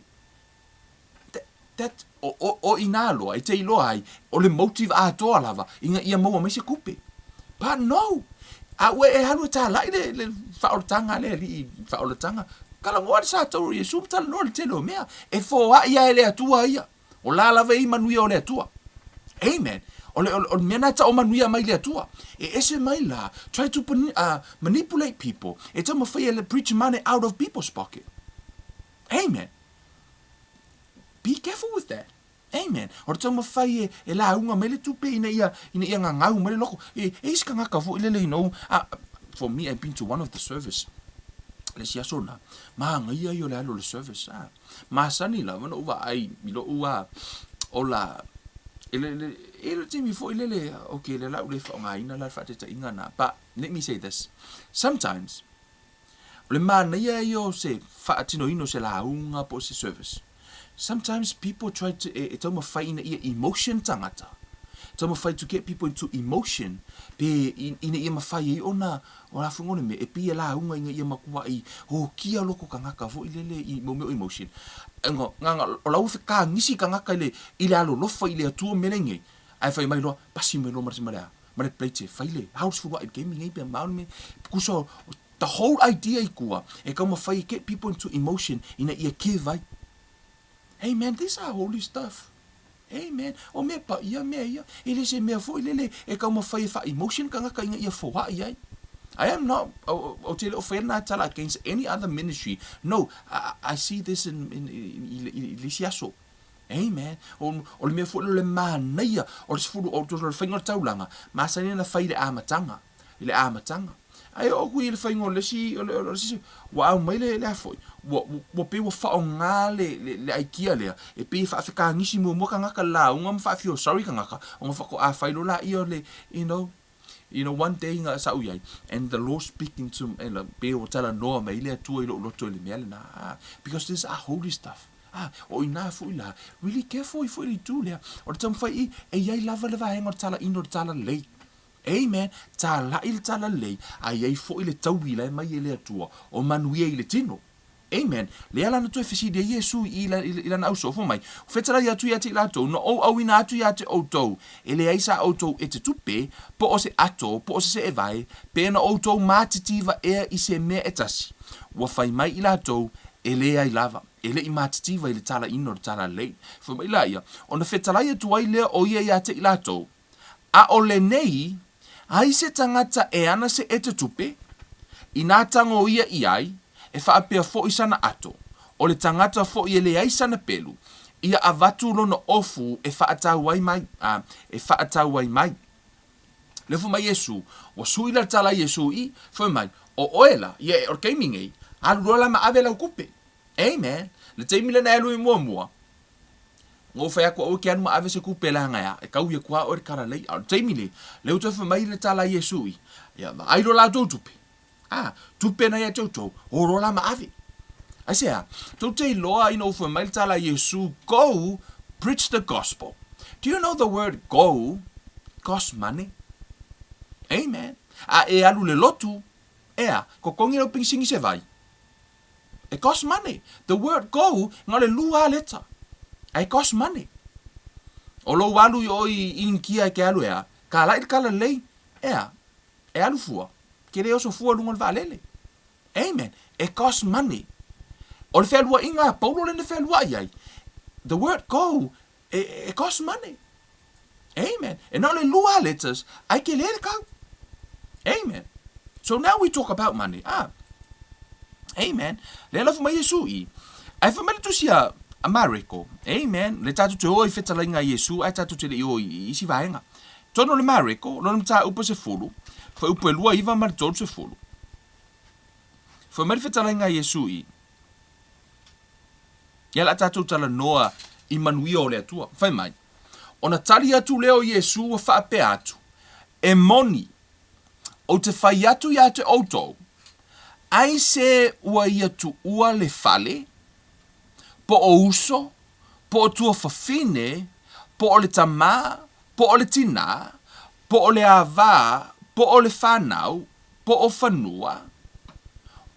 That, that, o, o, o inā loa e te iloa ai o le motive atoa lava ina ia maua mai se kupe. But no! A ua e alu e tālaʻi le, le faaolataga a le alii faaolataga, kalagoa le sa tau o Iesu ma talanoa i le tele o mea. E foai lava e le Atua ia. O la lava e i manuia o le Atua. Amen. O le, o le, o le mea na tao manuia mai le Atua. E ese mai la, try to manipulate people. E taumafai e preach money out of people's pocket. Amen. Be careful with that. Amen. O le taumafai e, e lauga mai le tupe ina ia, ina ia gagau mai le loko. E, e isi tagata foi lele, you know, for me, I've been to one of the service. Le isi aso na, magaia ia o le alu o le service. Ah, masani lava na ou vaai i loʻu a, ola, e le, le, e le taimi foi lele, okay, le la ou le faaaogaina la le faataitaiga na, but let me say this. Sometimes, O le manaia ia o se faatinoina o se lauga po o se service. Sometimes people try to, e, e taumafai ina ia emotion tangata. Taumafai to get people into emotion, pe ina ia mafai ai ona, o la foi o le mea, e pei e lauga ina ia matuai hokia loko tagata foi lele i mau mea o emotion. Nga, nga, o la ua fekagisi tagata i le, i le alolofa i le Atua mea lenei, ae fai mai loa, pasi mai loa ma le, ma le a? Ma le plate e fai le house fuluai i le taimi nei pe maoni me kusa o the whole idea i tua e taumafai e get people into emotion ina ia give ai. Hey man, these are holy stuff. Hey man, o mea paia mea ia. E le se mea foi lele e taumafai e faa-emotion tagata ina ia foai ai. I am not, ou te le o faia lena tala against any other ministry. No, I, I see this in, in, in, i, i, i le isi aso. Amen. O, o le mea foi lea o le manaia o le sefulu, o le faiga o le taulaga, masani ona fai i le amataga, i le amataga. Ae oo atu i le faiga o le isi, o le, o le isi, ua au mai le, le a foi, ua, ua pei ua faaaoga le, le, le aikia lea, e pei e faafekagisi muamua tagata i le lauga ma faafio sorry tagata, ona faatoa fai loa laia o le, you know, You know, one day nga sa ou iai, and the Lord speaking to me, and pei ua talanoa mai le Atua i lou loto i le mea lena, ah, because this are holy stuff. Ah, o ina foi la, really careful i foi le itu lea. O le taumafai i, e iai lava le vaega o le talaina o le talalelei. Amen. Talai le talalelei, a iai foi le taui la e mai e le Atua, o manuia i le tino. Amen. Lea la na toe fesili ai Iesu i, i lana ausoo, fai mai, Fetalai atu ia te i latou, na ou auina atu ia te outou, e leai sa outou e te tupe, po o se ato, po o se seevae, pe na outou matitiva ea i se mea e tasi. Ua fai mai i latou, E leai lava, e le i matitiva i le talaina o le talalelei. Fai mai laia, Ona fetalai atu ai lea o ia ia te i latou, A o lenei, ai se tagata e ana se ete tupe, inā tango ia i ai, e faapea foʻi sana ato, o le tagata foʻi e leai sana pelu, ia avatu lona ofu e faatau ai mai, a, e faatau ai mai. Lea fai mai Iesu, ua sui la le tala a Iesu i, fai mai, O oe la, ia e o le taimi nei, alu loa la ma ave lau kupe. Amen. Le taimi lena e alu ai muamua, Na ou fai atu aua e ke alu ma ave se kupe leaga e a, e taui atu lava oe i le talalelei. A o le taimi nei, lea ua toe fai mai le tala a Iesu i, ia, vaai loa la tou tupe. A, tupe na ia te outou, o loa la ma ave. Aisea? Tou te iloa ina ua fai mai le tala a Iesu, Go, preach the gospel. Do you know the word go costs money? Amen. A e alu i le lotu, ea, totogi lau penisini se vai. It costs money. The word go, na o le lua lava leta. Ae it costs money. O lou alu i o i Inikia e ke alu ea, kālaʻi le kala lelei, ea, e alu fua, ke le oso fua i luga o le vaalele. Amen. It costs money. O le fealuaiga a Paulo lea na fealuai ai, the word go, e, e cost money. Amen. E na o le lua letters, ai ke le le kau. Amen. So now we talk about money. Ah. Amen. Le la mai Iesu i. Ai fa mai le tusi a a Mareko. Amen. Le tātou te o i fetalaiga a Iesu, ai tātou te le i o i isi vaega. Tonu le Mareko, lona mataupu e 10, fuaiupu e 29 ma le 30. Fai mai le fetalaiga a Iesu i. Ia la tātou talanoa i manuia o le Atua. Fai mai, ona tali atu lea o Iesu ua faapea atu, E moni, ou te fai atu iā te outou, ai se ua ia tuua le fale, po o uso, po o tuafafine, po o le tamā, po o le tinā, po o le avā, po o le whanau, po o fanua,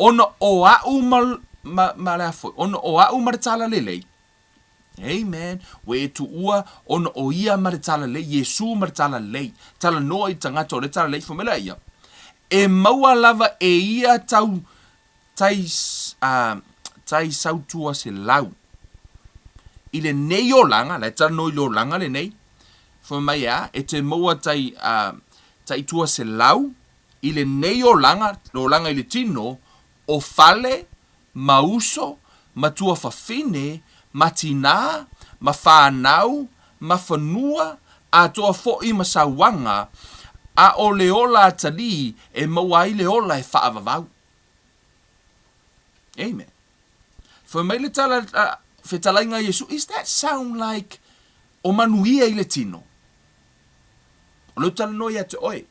ona o a'u ma, ma, ma le a foi, ona o a'u ma le talalelei. Amen. Ua e tuua ona o ia ma le talalelei, Iesu ma le talalelei. Talanoa i tagata o le talalelei, fai mai lea ia, e maua lava e ia tau tai, uh, tai sautua selau. I lenei olaga, la e talanoa i le olaga lenei, fai mai a, e te maua tai, uh, tai 200 i lenei olaga, le olaga i le tino, o fale, ma uso, ma tuafafine, ma tinā, ma whānau, ma fanua, atoa foʻi ma sauaga, a o le ola atalii e maua ai le ola e faavavau. Amen. Fai mai le tala a fetalaiga a Iesu, is that sound like o manuia i le tino? O lea ou talanoa ia te oe.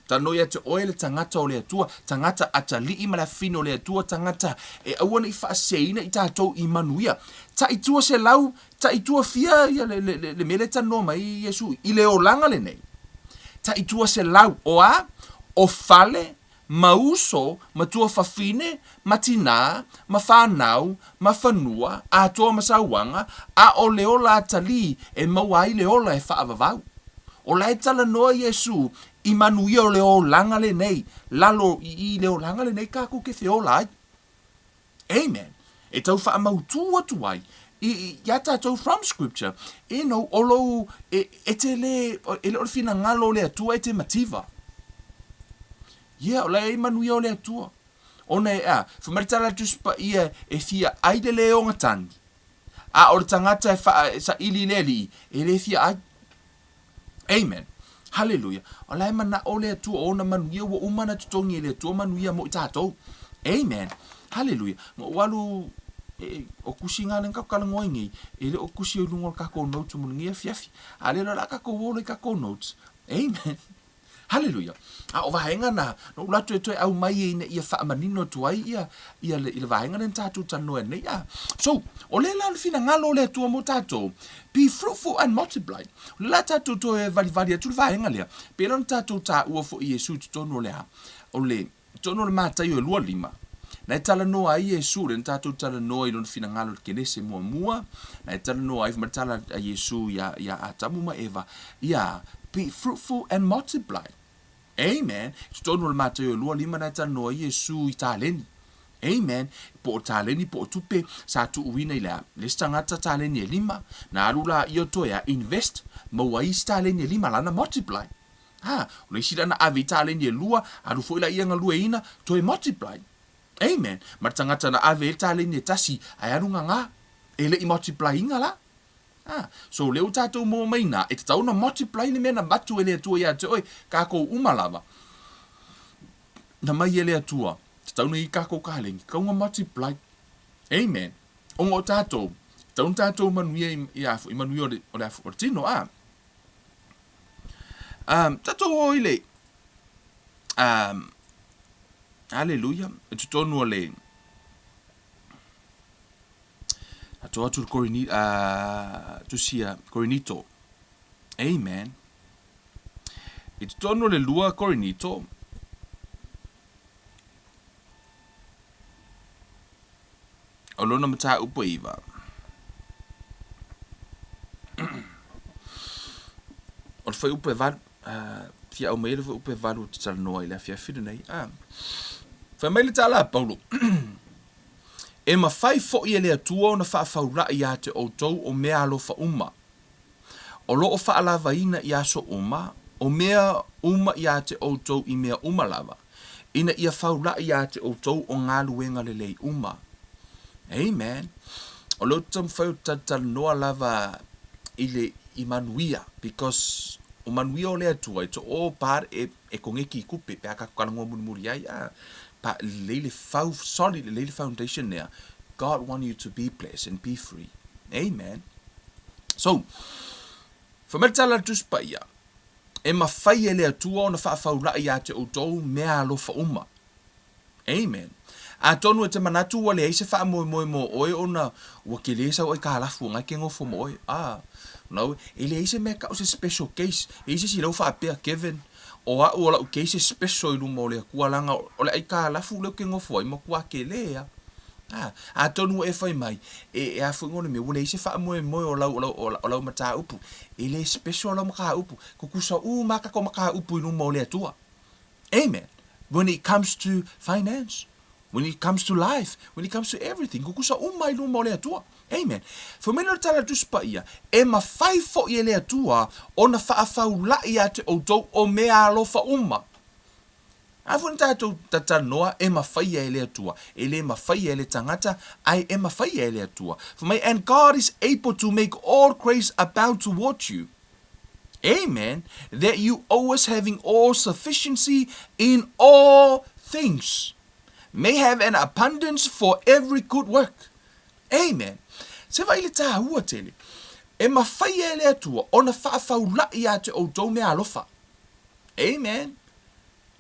Talanoa ia te oe le tagata o le Atua, tagata atalii ma le afafine o le Atua, tagata e aua ne i faaseseina i tatou i manuia. Taitua selau, taitua fia ia le, le, le, le mea lea e talanoa mai ai Iesu i le olaga lenei. Taitua selau, o a? O fale, ma uso, ma tuafafine, ma tinā, ma whānau, ma fanua, atoa ma sauaga, a o le ola atalii e maua ai le ola e faavavau. O la e talanoa Iesu i manuia o le olaga lenei, lalo i i le olaga lenei kākou ke feola ai. Amen. E tau faamautū atu ai i, i, iā tātou from scripture, you know, o lou, e, e te le, e le o le finagalo o le Atua e te mativa. Yeah, o la e i manuia o le Atua. Ona e, a, fai mai le tala a le Tusi Paia e fia ai le le ogatagi, a o le tagata e wha, e saili i le alii, e le fia ai. Amen. Haleluia. O la e manao le Atua o ona manuia ua uma ona totogi e le Atua manuia mo i tātou. Amen. Haleluia. Na ou alu e, o kusi ngā lenga kala ngoa nei, e le o kusi o lunga o kākou notes mo lenei afiafi. A le la kākou o le kākou notes. Amen. Haleluia! A o vaega na, na ou alu atu e toe aumai e ina ia faamanino atu ai ia, ia le, i le vaega lea na tatou talanoa ai nei. A, so, o lea la o le finagalo o le Atua mo tatou, be fruitful and multiply. O lea la tatou toe valivali atu le vaega lea, pei la ona tatou taua foi Iesu i totonu o le a, o le, totonu o le Mataio e 25, na e talanoa ai Iesu, lea na tatou talanoa i lona finagalo i le Kenese muamua, na e talanoa ai ma le tala a Iesu iā, iā Atamu ma Eva, ia, be fruitful and multiply. Amen. I totonu o le Mataio e 25 na e talanoa ai Iesu i taleni. Amen. Po o taleni, po o tupe, sa tuuina i le a, le isi tagata taleni e lima, na alu laia toe a invest, maua ai isi taleni e lima, lana multiply. Ha, o le isi lea na ave i taleni e lua, alu foi laia galueina, toe multiply. Amen. Ma le tagata na ave ai le taleni e tasi, ae alu gagā. E le i multiply ina la. Ha, so lea ua tatou maua mai ina, e tatau ona multiply le mea na avatu e le Atua ia te oe, kakou uma lava. Na mai e le Atua, tatau ona i kakou kaleni, tatau ona multiply. Amen. Ona o tatou, tatau ona tatou manuia i, i, a, i manuia o le, o le, o le tino, a. Um, tatou o i le, um, haleluia, i totonu o le, tatou atu le Korini, uh, tusia Korinito. Amen. I totonu o le lua Korinito, O lona mataupu e iwa. O le fuaiupu e valu, fia aumaia le fuaiupu e valu ou te talanoa i le afiafi lenei. Fai mai le tala a Paulo, E mafai foʻi e le Atua ona faafaulaʻi iā te ʻoutou o mea alofa uma, o lo o faalavaina i aso uma, o mea uma iā te ʻoutou i mea uma lava, ina ia faulaʻi iā te ʻoutou o galuega lelei uma. Amen. O lea ou te taumafai ou te talatalanoa lava i le i manuia because o manuia o le Atua it's all part e e kogeki i kupe pe a kakou talanoa mulimuli ai a pa lelei le fau solid lelei le foundation lea God want you to be blessed and be free. Amen. So, fai mai le tala a le Tusi Paia, e mafai e le Atua ona faafaulaʻi iā te ʻoutou mea alofa uma. Amen. Atonu e te manatu ua leai se faamoemoe mo ʻoe ona ua kele sau aikalafu o ke gofo ma ʻoe. Ah, no, e leai se mea kaʻu se special case. E i ai se isi lea ua faapea, Kevin, o aʻu o laʻu case e special i luma o le Akua leaga o le aikalafu lea ou ke gofo ai, matua kele a. Ah, atonu ua e fai mai, e, e a foi o le mea, ua leai se faamoemoe o lau, o lau, o lau mataupu. E le special lau mataupu. Tutusa uma a tatou mataupu i luma o le Atua. Amen. When it comes to finance, when it comes to life, when it comes to everything, tutusa uma i luma o le Atua. Amen. Fai mai lea o le tala a le Tusi Paia, e mafai foʻi e le Atua ona faafaulaʻi iā te ʻoutou o mea alofa uma. A foi na tatou talanoa e mafaia e le Atua, e le mafaia e le tagata, ae e mafaia e le Atua. Fai mai, and God is able to make all grace abound toward you. Amen. That you always having all sufficiency in all things may have an abundance for every good work. Amen. Se vaai le tāua tele. E mafaia e le Atua ona faafaulaʻi iā te ʻoutou mea alofa. Amen.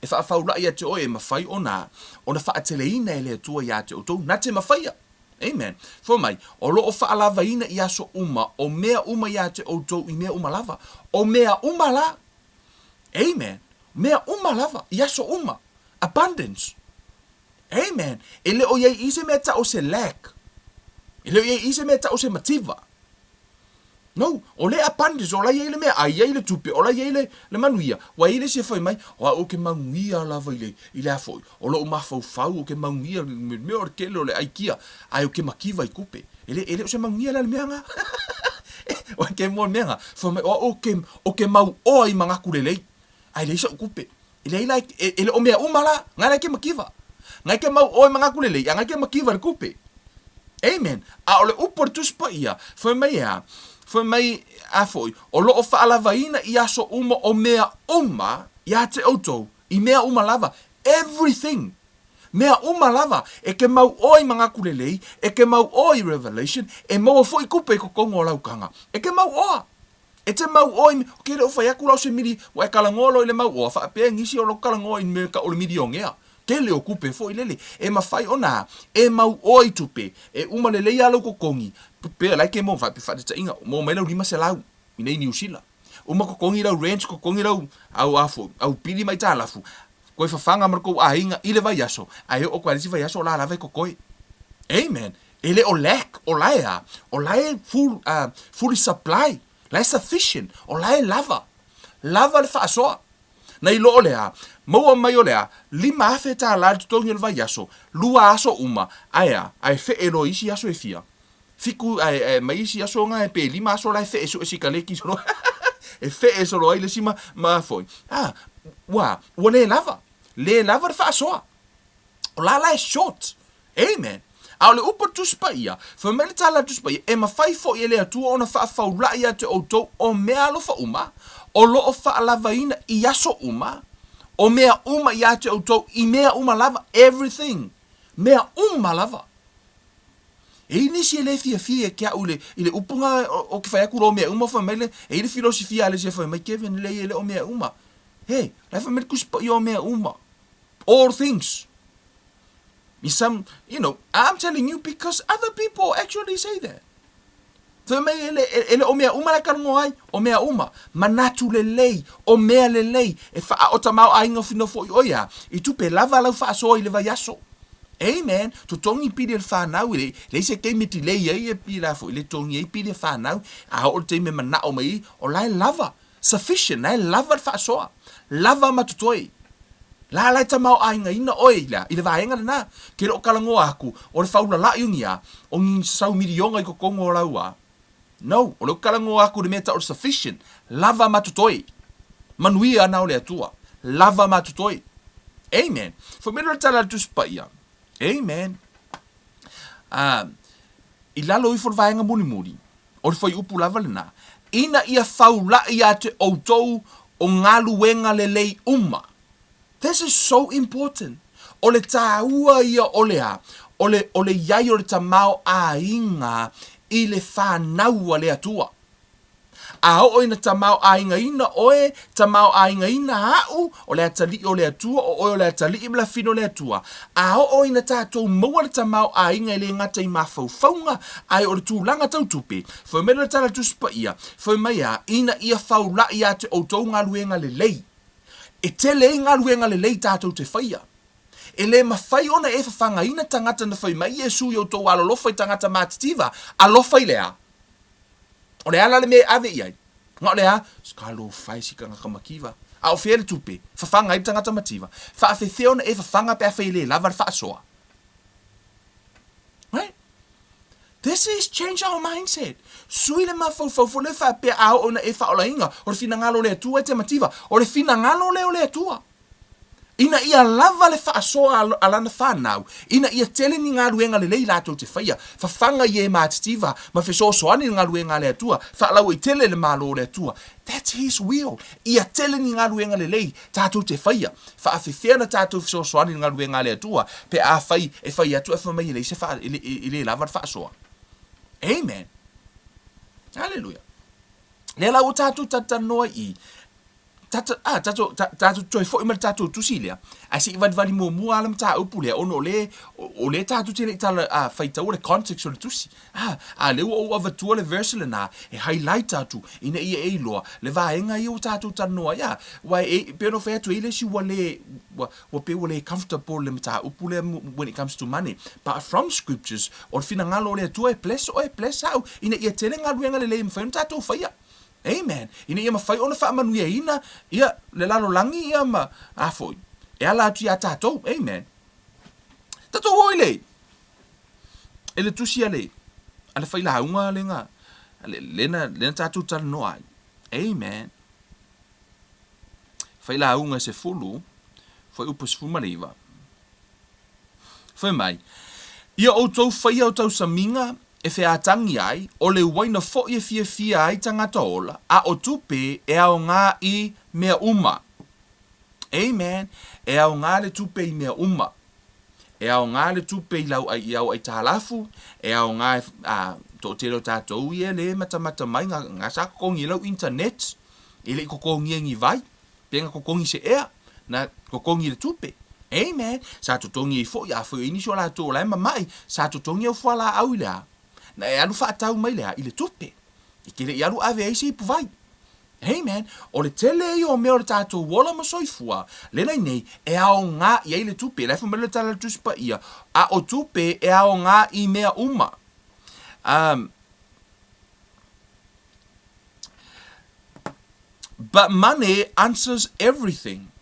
E faafaulaʻi ia te oe e mafai ona ona faateleina e le Atua iā te ʻoutou, na te mafaia. Amen. Fai mai, o lo o faalavaina i aso uma, o mea uma iā te ʻoutou i mea uma lava. O mea uma la. Amen. Mea uma lava, i aso uma. Abundance. Amen. E le o iai i se mea taʻu se lack. E le o iai i se mea taʻu se mativa. No, o le abundance, o la iai le meaai, iai le tupe, o la iai le, le manuia. Ua iai le isi e fai mai, o au ou ke manuia lava i le, i le a foi, o loʻu mafaufau ou ke manuia, me mea o le tele o le ʻai kia, ae ou ke makiva i kupe. E le, e le o se manuia la le mea na. O ke moa le mea na, fai mai, o au ou ke, ou ke mauoa i manatu lelei, ae leai saʻu kupe. E leai la, e, e le o mea uma la, ngai la e ke makiva. Ngai ke mau oe mangaku lelei, a ngai ke makiva le kupe. Amen. A o le upu o le Tusi Paia, fai mai e a? Fai mai a foi, o lo o faalavaina i aso uma o mea uma iā te ʻoutou, i mea uma lava, everything. Mea uma lava, e ke mau oe i mangaku lelei, e ke mau oe i revelation, e maua foi kupe i kokonga o laukaga. E ke mau oa. E te mau oa i me, ok le o fai atu la o se mili, ua e talanoa loa i le mau oa, faapea nisi o lou talanoa i mea o le milionea. Tele o kupe foi lele. E mafai ona e mau oa i tupe, e uma lelei a lou totogi, pea like e mo, faataitaiga, mo mai lau 500 i nei Niu Sila. Uma totogi lau rent, totogi lau au a foi, au pili ma aitalafu, koe fafaga ma le tou aiga i le vaiaso, ae oo koe a le isi vaiaso o la lava e totoe. Amen. E le o lack, o la e a, o la e full, uh, fully supply, la e sufficient, o la e lava. Lava le faasoa. Na i lo o le a, maua mai o le a, 5,000 tālā le totogi o le vaiaso, lua aso uma, ae a, ae fee loa i isi aso e fia. Fiku, ae, ae mai isi aso nga e pe lima aso la e fee sue sikaleki solo. E fee solo ai le isi ma, ma foi. Ah, ua, ua le lava. Le lava le faasoa. O la la e short. Amen. A o le upu a le Tusi Paia, fai mai le tala a le Tusi Paia, e mafai foi e le Atua ona faafaulaʻi ia te ʻoutou o mea alofa uma, o lo o faalavaina i aso uma, o mea uma iā te ʻoutou i mea uma lava, everything, mea uma lava. E i ai nisi e le fiafia ia ke aʻu i le, i le upu na o ke fai atu loa o mea uma, fai mai le, e i ai le filosofia a le isi e fai mai, Kevin, leai e le o mea uma. He, la e fai mai le Tusi Paia o mea uma. All things. I some, you know, I'm telling you because other people actually say that. Fai mai e le, e le o mea uma la e talanoa ai, o mea uma, manatu lelei, o mea lelei, e faaao tamaoaiga fina foi ʻoe a, i tupe lava lau faasoa i le vaiaso. Amen. Totogi pili e le fanau, e le, leai se taimi e delay ai e pila foi, le totogi ai pili e fanau, a oo le taimi e manao mai ai, o la e lava, sufficient, la e lava le faasoa, lava ma totoe. La la e tamaoaigaina oe i le a? I le vaega lena. Ke le o talanoa atu, o le faulala'i o ni a? O ni sau miliona i totonu o lau a? No, o lea ou te talanoa atu i le mea e tau o le sufficient, lava ma totoe. Manuia ana o le Atua. Lava ma totoe. Amen. Fai mai loa le tala a le Tusi Paia. Amen. Uh, i lalo ifo le vaega mulimuli, o le fuaiupu lava lena, ina ia faula'i ia te outou o galuega lelei uma. This is so important. O le tāua ia o le a? O le, o le i ai o le tamaoaiga i le whanau a le Atua. A oo ina tamaoaigaina oe, tamaoaigaina a'u, o le atalii o le Atua, o oe o le atalii ma le afine o le Atua. A oo ina tatou maua le tamaoaiga e le gata i mafaufauga, ae o le tulaga tau tupe, fai mai le tala Tusi Paia, fai mai a, ina ia faula'i ia te outou galuega lelei. E tele ai galuega lelei tatou te faia. E le mafai ona e fafagaina tagata na fai mai Iesu i outou alolofa i tagata matitiva, alofa i le a? O le a la le mea e ave i ai? Na o le a? Talofa e si tagata mativa. A o fea le tupe? Fafaga ai le tagata mativa. Faafefea ona e fafaga pe afai e le lava le faasoa? Right? This is change our mindset. Sui le mafaufau foi lea faapea a oo ina e faaolaina, o le finagalo o le Atua e te mativa. O le finagalo lea o le Atua. Ina ia lava le faasoa a lana fanau, ina ia tele ni galuega lelei latou te faia, fafaga i e matitiva ma fesoasoani i le galuega a le Atua, faalauaitele le Malo o le Atua. That's His will. Ia tele ni galuega lelei tatou te faia. Faafefea ona tatou fesoasoani i le galuega a le Atua pe afai e fai atu ae fai mai e leai se faa, e le lava le faasoa. Amen. Hallelujah. Lea la ua tatou talatalanoa i i, Tatou, a, tatou, ta, tatou toe foi mai le tatou tusi lea, ae se i valivali muamua lava le mataupu lea, ona o le, o lea tatou te le i tala, a, faitaua le context o le tusi. A, a lea ua ou avatua le verse lena e highlight atu ina ia e iloa le vaega ia ua tatou talanoa ai. A, aua e, e pei ona ou fai atu, e i ai le isi ua le, ua, ua pei ua le comfortable i le mataupu lea when it comes to money. But from scriptures, o le finagalo o le Atua e bless oe, bless au, ina ia tele galuega lelei e mafai ona tatou faia. Amen. Ina ia mafai ona faamanuiaina ia le lalolagi ia ma a foi e ala atu iā tatou. Amen. Tatou o i le i le tusi a le a le failauga le nga le lena lena tatou talanoa ai. Amen. Failauga 10 fuaiupu 19. Fai mai, Ia outou faia o tausamiga e featangi ai, o le uaina foi e fiafia ai tagata ola, a o tupe e aoga i mea uma. Amen. E aoga le tupe i mea uma. E aoga le tupe i lau i au aitalafu, e aoga e, a, toatele o tatou ia le matamata mai, nga, nga sa totogi i lau internet, e le i totogia i ni vai. Pe na totogi se ea, na totogi le tupe. Amen. Sa totogi ai foi, afai o i ai nisi o latou o la e mama'i, sa totogi au fualaau i le a? Na e alu faatau mai le a? I le tupe. E te le i alu ave ai se ipuvai. Amen. O le tele ia o mea o le tatou ola ma soifua, lena i nei, e aoga i ai le tupe. La e fai mai le tala a le Tusi Paia, a o tupe e aoga i mea uma. Um, But money answers everything.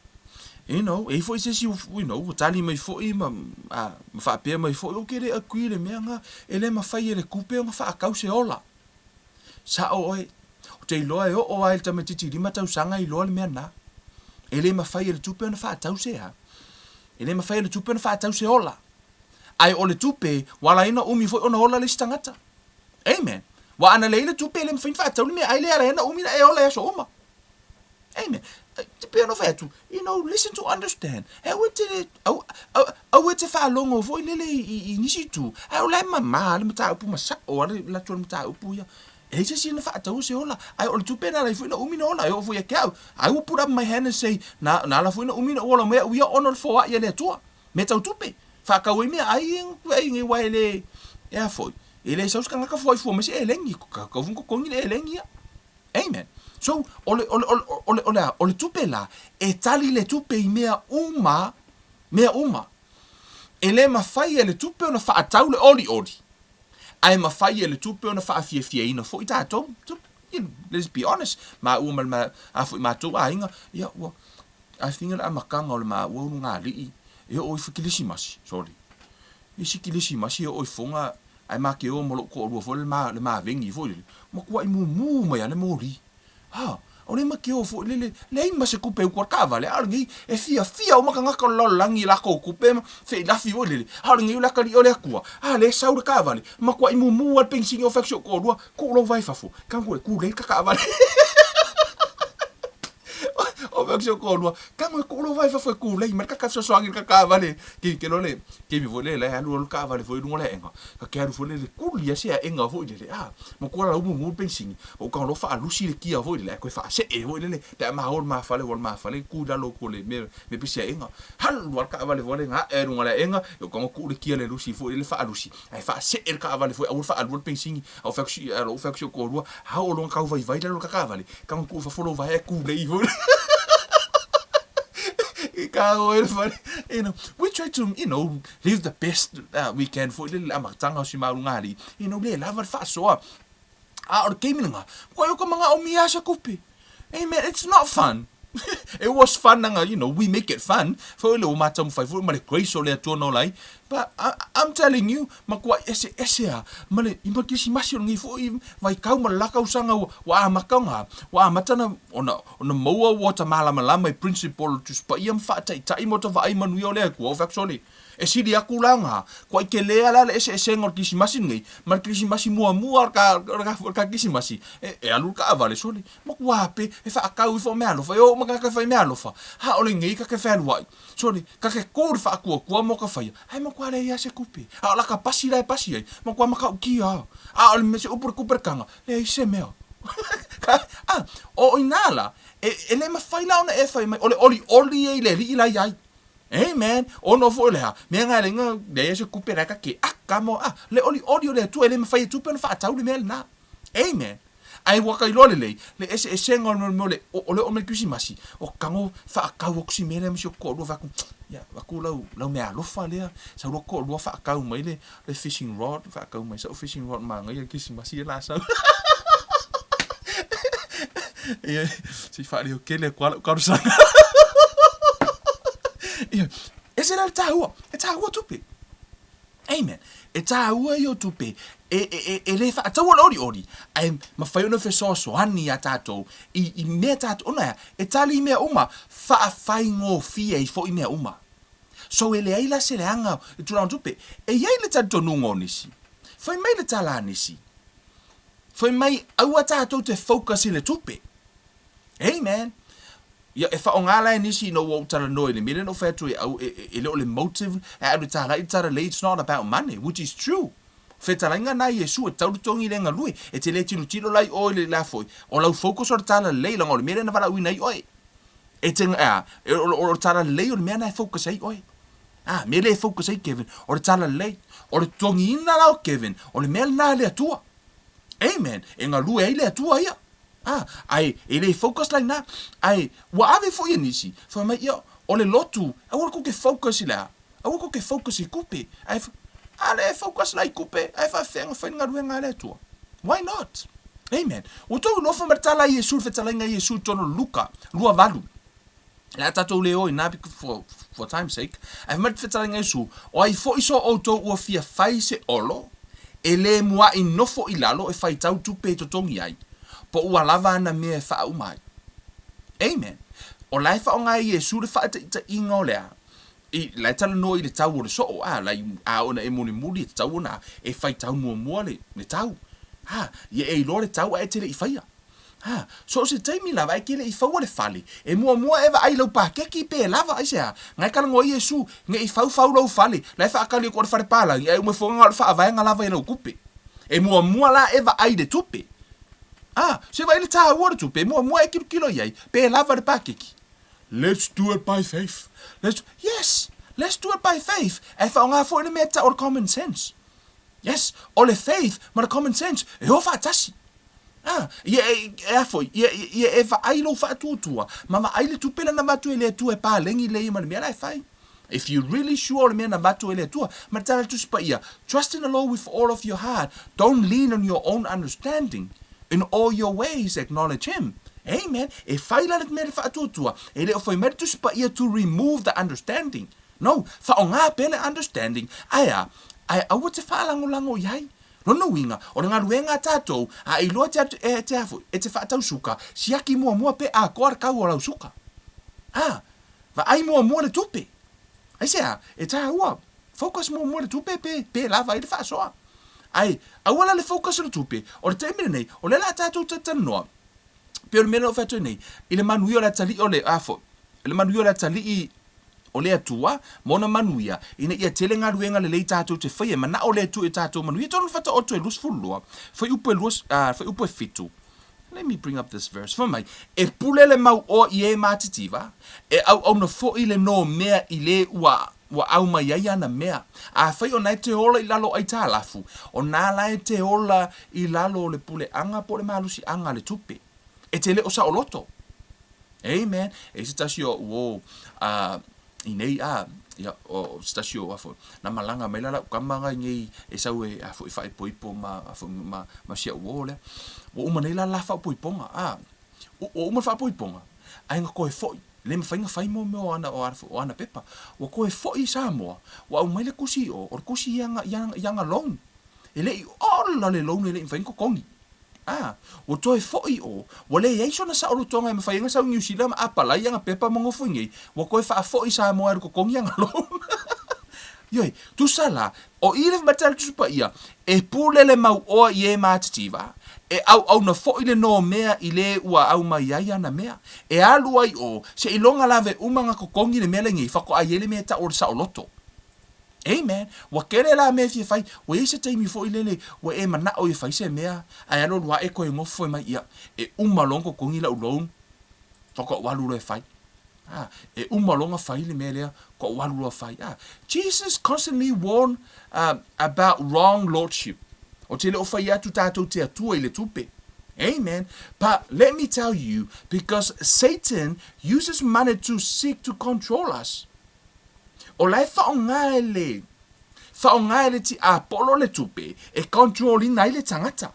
You know, e i foi se isi, you know, ua tali mai foi ma, a, ma faapea mai foi, ou te le agree i le mea nga, e le mafai e le tupe ona faatau se ola. Sa'o oe, ou te iloa e oo lava i le tamaitiiti 5 tausaga e iloa le mea na. E le mafai e le tupe ona faatau se a? E le mafai e le tupe ona faatau se ola. Ae o le tupe, ua ala ai ona umi foi ona ola le isi tagata. Amen. Ua ana leai le tupe e le mafai ona faatau le meaai lea e ala ai ona umi ona e ola i aso uma. Amen. E pei ona fai atu, you know, listen to understand. E aua e te, aua, aua e te faalogo foi lele i, i, i nisi itu, ae o la e mama le mataupu ma sa'o lava le latou mataupu ia. E leai se isi na faataua se ola, ae o le tupe na ala ai foi ona umi ona ola, e oo foi ia te au. I will put up my hand and say, na, na ala foi ona umi ona ou ola mai au ia ona o le foai a le Atua. Mea tau tupe, faatau ai meaai ai nei aua e le, e a foi, e le sau se tagata foai fua mai se eleni, tatau foi ona totogi le eleni ia. Amen. So, o le, o le, o le, o le, o le a? O le tupe la, e tali le tupe i mea uma, mea uma. E le mafai e le tupe ona faatau le olioli, ae mafai e le tupe ona faafiafiaina foi tatou. So, you know, let's be honest, maua ma le, a foi matou aiga, ia, ua, I think o le amataga o le maua ulugalii e oo ifo i Kilisimasi, sorry, isi Kilisimasi e oo ifoga ae ma te o ma lou toalua foi le ma le mavegi foi lele, matuai mumu mai lava le moli. Ha, o le ma te o foi lele, leai ma se tupe e utu ai le taavale, a o lenei e fiafia uma tagata o le lalolagi i latou tupe ma feilafi foi lele, a o lenei o le atalii o le Atua, a lea e sau le taavale, matuai mumu lava le penisini o fai atu si ou toalua, tuu lou vae i fafo, tago e tulei le ta taavale. O fai atu si ou toalua, tago e tuu lou vae i fafo e tulei mai le ta fesoasoani i le ta taavale. Ke ke loa le taimi foi lele la e alu alu le taavale foi i luga o le aega, ta te alu foi lele tuli lava se aega foi lele, a, matua lau mumu le penisini, ou tago loa faalusi le kia foi lele ae toe faasee foi lele pe a ma o i le mafale aua o le mafale e tu i lalo atu o le mea mea pei se aega. Alu lava le taavale foi lele na ae i luga o le aega, ou tago tuu le kia i le lusi foi lele faalusi ae faasee le taavale foi aua le faalua le penisini. A ou fai atu si, a ou fai atu si ou toalua, a oo loa ina tau vaivai lalo le ta taavale, tago tuu i fafo lou vae ae tulei foi. You know, we try to, you know, live the best we can foi lele le amataga o si maulugalii, you know, le lava le faasoa. A o le taimi lena, kua i o ka manaomia lava se tupe. Amen, it's not fun. It was fun aga, you know, we make it fun. Foi le ua ma taumafai foi ma le grace o le Atua na ola ai. But I, I'm telling you, matua eseese lava ma le i ma Kerisimasi o lenei foi vaitau ma le la tausaga ua, ua amata ona, ua amata ona, ona, ona maua ua ta malamalama i principle o le Tusi Paia ma faataitai ma ota vaai manuia o le Atua. Ou fai atu, sole, E sili atu la na, kua i tele a la le eseesega o le Kerisimasi lenei ma le Kerisimasi muamua o le ka Kerisimasi, e alu le taavale sole, matua pe e faatau ifo meaalofa, e oo uma tagata e fai meaalofa, a o lenei ta te fealuai, sole, ta te tu i le faatuatua mo ka faia, ae matua leai lava se tupe, a o lata pasi la e pasi ai, matua matautia lava, a o le se upu i le tupe le taga, leai se mea. A, o i ina la, e le mafai la ona e fai mai, o le olioli ia i le Alii la e i ai. Amen. Ono foi o le a, mea nga le nga leai se tupe la ka ke aka mo a le olioli o le Atua e le mafai e tupe ona faatau le mea lena. Amen. Ae ua ka iloa lelei le eseesega o le mea o le o le oo mai le Kerisimasi, o tago faatau atu si mea lea ma si ou toalua fai atu, ia avatu lau lau meaalofa lea, sau loa toalua faatau mai le le fishing rod, faatau mai sau fishing rod manaia le Kerisimasi lea la sau. Ia, se i faaleo tele atu lava lau talosaga. Ia, ese la le taua, e taua tupe. Amen. E taua ia o tupe, e, e, e, e le faataua le olioli, ae mafai ona fesoasoani iā tatou i, i mea tatou, ona e a, e tali i mea uma, faafaigofie ai foi mea uma. So e leai la se leaga i tulaga o tupe. E i ai le talitonuga o nisi, fai mai le tala a nisi, fai mai aua tatou te focus i le tupe. Amen. Ia, e faaaoga la e nisi ina ua ou talanoa i le mea lea na ou fai atu ai au, e, e, e le o le motive e alu e talai le tala lelei, it's not about money, which is true. Fetalaiga na Iesu e tatau le togi le galue, e te le tilotilo la i o i le la foi, o lau focus o le tala lelei, leaga o le mea lea na valaauina ai oe. E te, a, e, o, o le tala lelei o le mea na e focus ai oe. A, mea lea e focus ai Kevin, o le tala lelei. O le togiina la o Kevin, o le mea lena a le Atua. Amen. E galue ai le Atua ia. A, ae e le focus la ina. Ae ua ave foi e nisi, fai mai, ia, o le lotu, aua kou te focus i le a? Aua kou te focus i kupe. Ae, a le focus la i kupe, ae faafefea ona fai le galuega a le Atua? Why not? Amen. Ua tou iloa fai mai le tala a Iesu, le fetalaiga a Iesu i totonu o Luka 2:8. Le a tatou le o i ina for, for time's sake. Ae fai mai le fetalaiga a Iesu, O ai foi so outou ua fia fai se olo, e le muaʻi nofo i lalo e faitau tupe e totogi ai, po ua lava ana mea e faauma ai. Amen. O la e faaaoga e Iesu le faataitaiga o le a? I, la e talanoa i le tau o le soo, a, la i, a ona e mulimuli e tatau ona e faitau muamua le, le tau. A, ia e iloa le tau ae e te le i faia. A, so o se taimi lava ae te le i faua le fale, e muamua e vaai i lau pakeki pe lava, aisea? Na e talanoa ai Iesu, ne i faufau lou fale, la e faatali atu o le fale palagi, ae uma ifo na o le faavaega lava i lau tupe. E muamua la e vaai i le tupe. A, se vaai i le taua o le tupe, e muamua e tilotilo i ai, pe lava le pakeki. Let's do it by faith. Let's, yes, let's do it by faith. Ae faaaoga foi le mea e tau o le common sense. Yes, o le faith ma le common sense e o faatasi. Ah, ia e, e a foi, ia, ia e vaai lou faatuatua, ma vaai le tupe lea na avatu e le Atua e paleni lelei ma le mea la e fai. If you really sure o le mea na avatu e le Atua, ma le tala a le Tusi Paia, trust in the Lord with all of your heart, don't lean on your own understanding, in all your ways acknowledge Him. Amen. E fai la le mea le faatuatua, e le o fai mai le Tusi Paia to remove the understanding. No, faaaoga pea le understanding, ae a? Ae aua te faalagolago i ai. Lona uiga, o le galuega a tatou, a e iloa e te, e te a foi, e te faatau suka, siaki muamua pe atoa le tau o lau suka. A, vaai muamua le tupe. Aisea? E taua, focus muamua i le tupe pe, pe lava ai le faasoa. Ae, aua la le focus i le tupe, o le taimi lenei, o lea o le a tatou talatalanoa, pei o le mea lea na ou fai atu ai nei, i le manuia o le atalii o le, a foi, le manuia o le atalii o le Atua ma ona manuia, ina ia tele galuega lelei tatou te faia, e manao le Atua i tatou manuia. Tonu le Fataoto e 22, fuaiupu e 2, fuaiupu e 7. Let me bring up this verse. Fai mai, e pule le mauoa i e matitiva, e auauna foi le nomea i le ua ua au mai ai ana mea. Afai o na e te ola i lalo o aitalafu, o na la e te ola i lalo o le puleaga po o le malosiaga a le tupe. E te le o saoloto. Amen. E se tasi o uo a i nei a ia o se tasi o afo na malaga mai la lau kama ngai nei e sau e afo e faaipoipo ma afo ma ma si au uo lea. Ua uma nei la la faapoipoga a ua uma le faapoipoga ae na toe foi le mafai na fai mo mea o ana o ana o ana pepa. Ua toe foi i Samoa ua aumai le tusi i o, o le tusi i ana i ana i ana loan. E le i ola le loan e le i mafai ona totogi. Ā, ua toe foi ʻo, ua leai sona saolotoga e mafai ai ona sau i Niu Sila ma apalai ana pepa ma nofo i nei, ua toe faafoi i Samoa e alu totogi ana loan. Ioe, tusa la, o i le mata le Tusi Paia, e pule le mauoa i e matitiva, e auauna foi le nomea i le ua au mai ai ana mea. E alu ai ʻo, seiloga lave uma ona totogi le mea lenei, faatoa i ai le mea e tau o le saoloto. Amen. Ua tele la mea e fia fai. Ua i ai se taimi foi lele ua e manao e fai se mea, ae alu alu ae toe nofo mai, ia, e uma loa ona totogi lau loan, faatoa ou alu loa e fai. Ah, e uma loa ona fai le mea lea, faatoa ou alu loa fai. Ah, Jesus constantly warned uh, about wrong lordship. Ou te le o fai atu tatou te Atua i le tupe. Amen. But let me tell you, because Satan uses money to seek to control us. O la e faaaoga e le faaaoga e le tiapolo le tupe e control ina ai le tagata.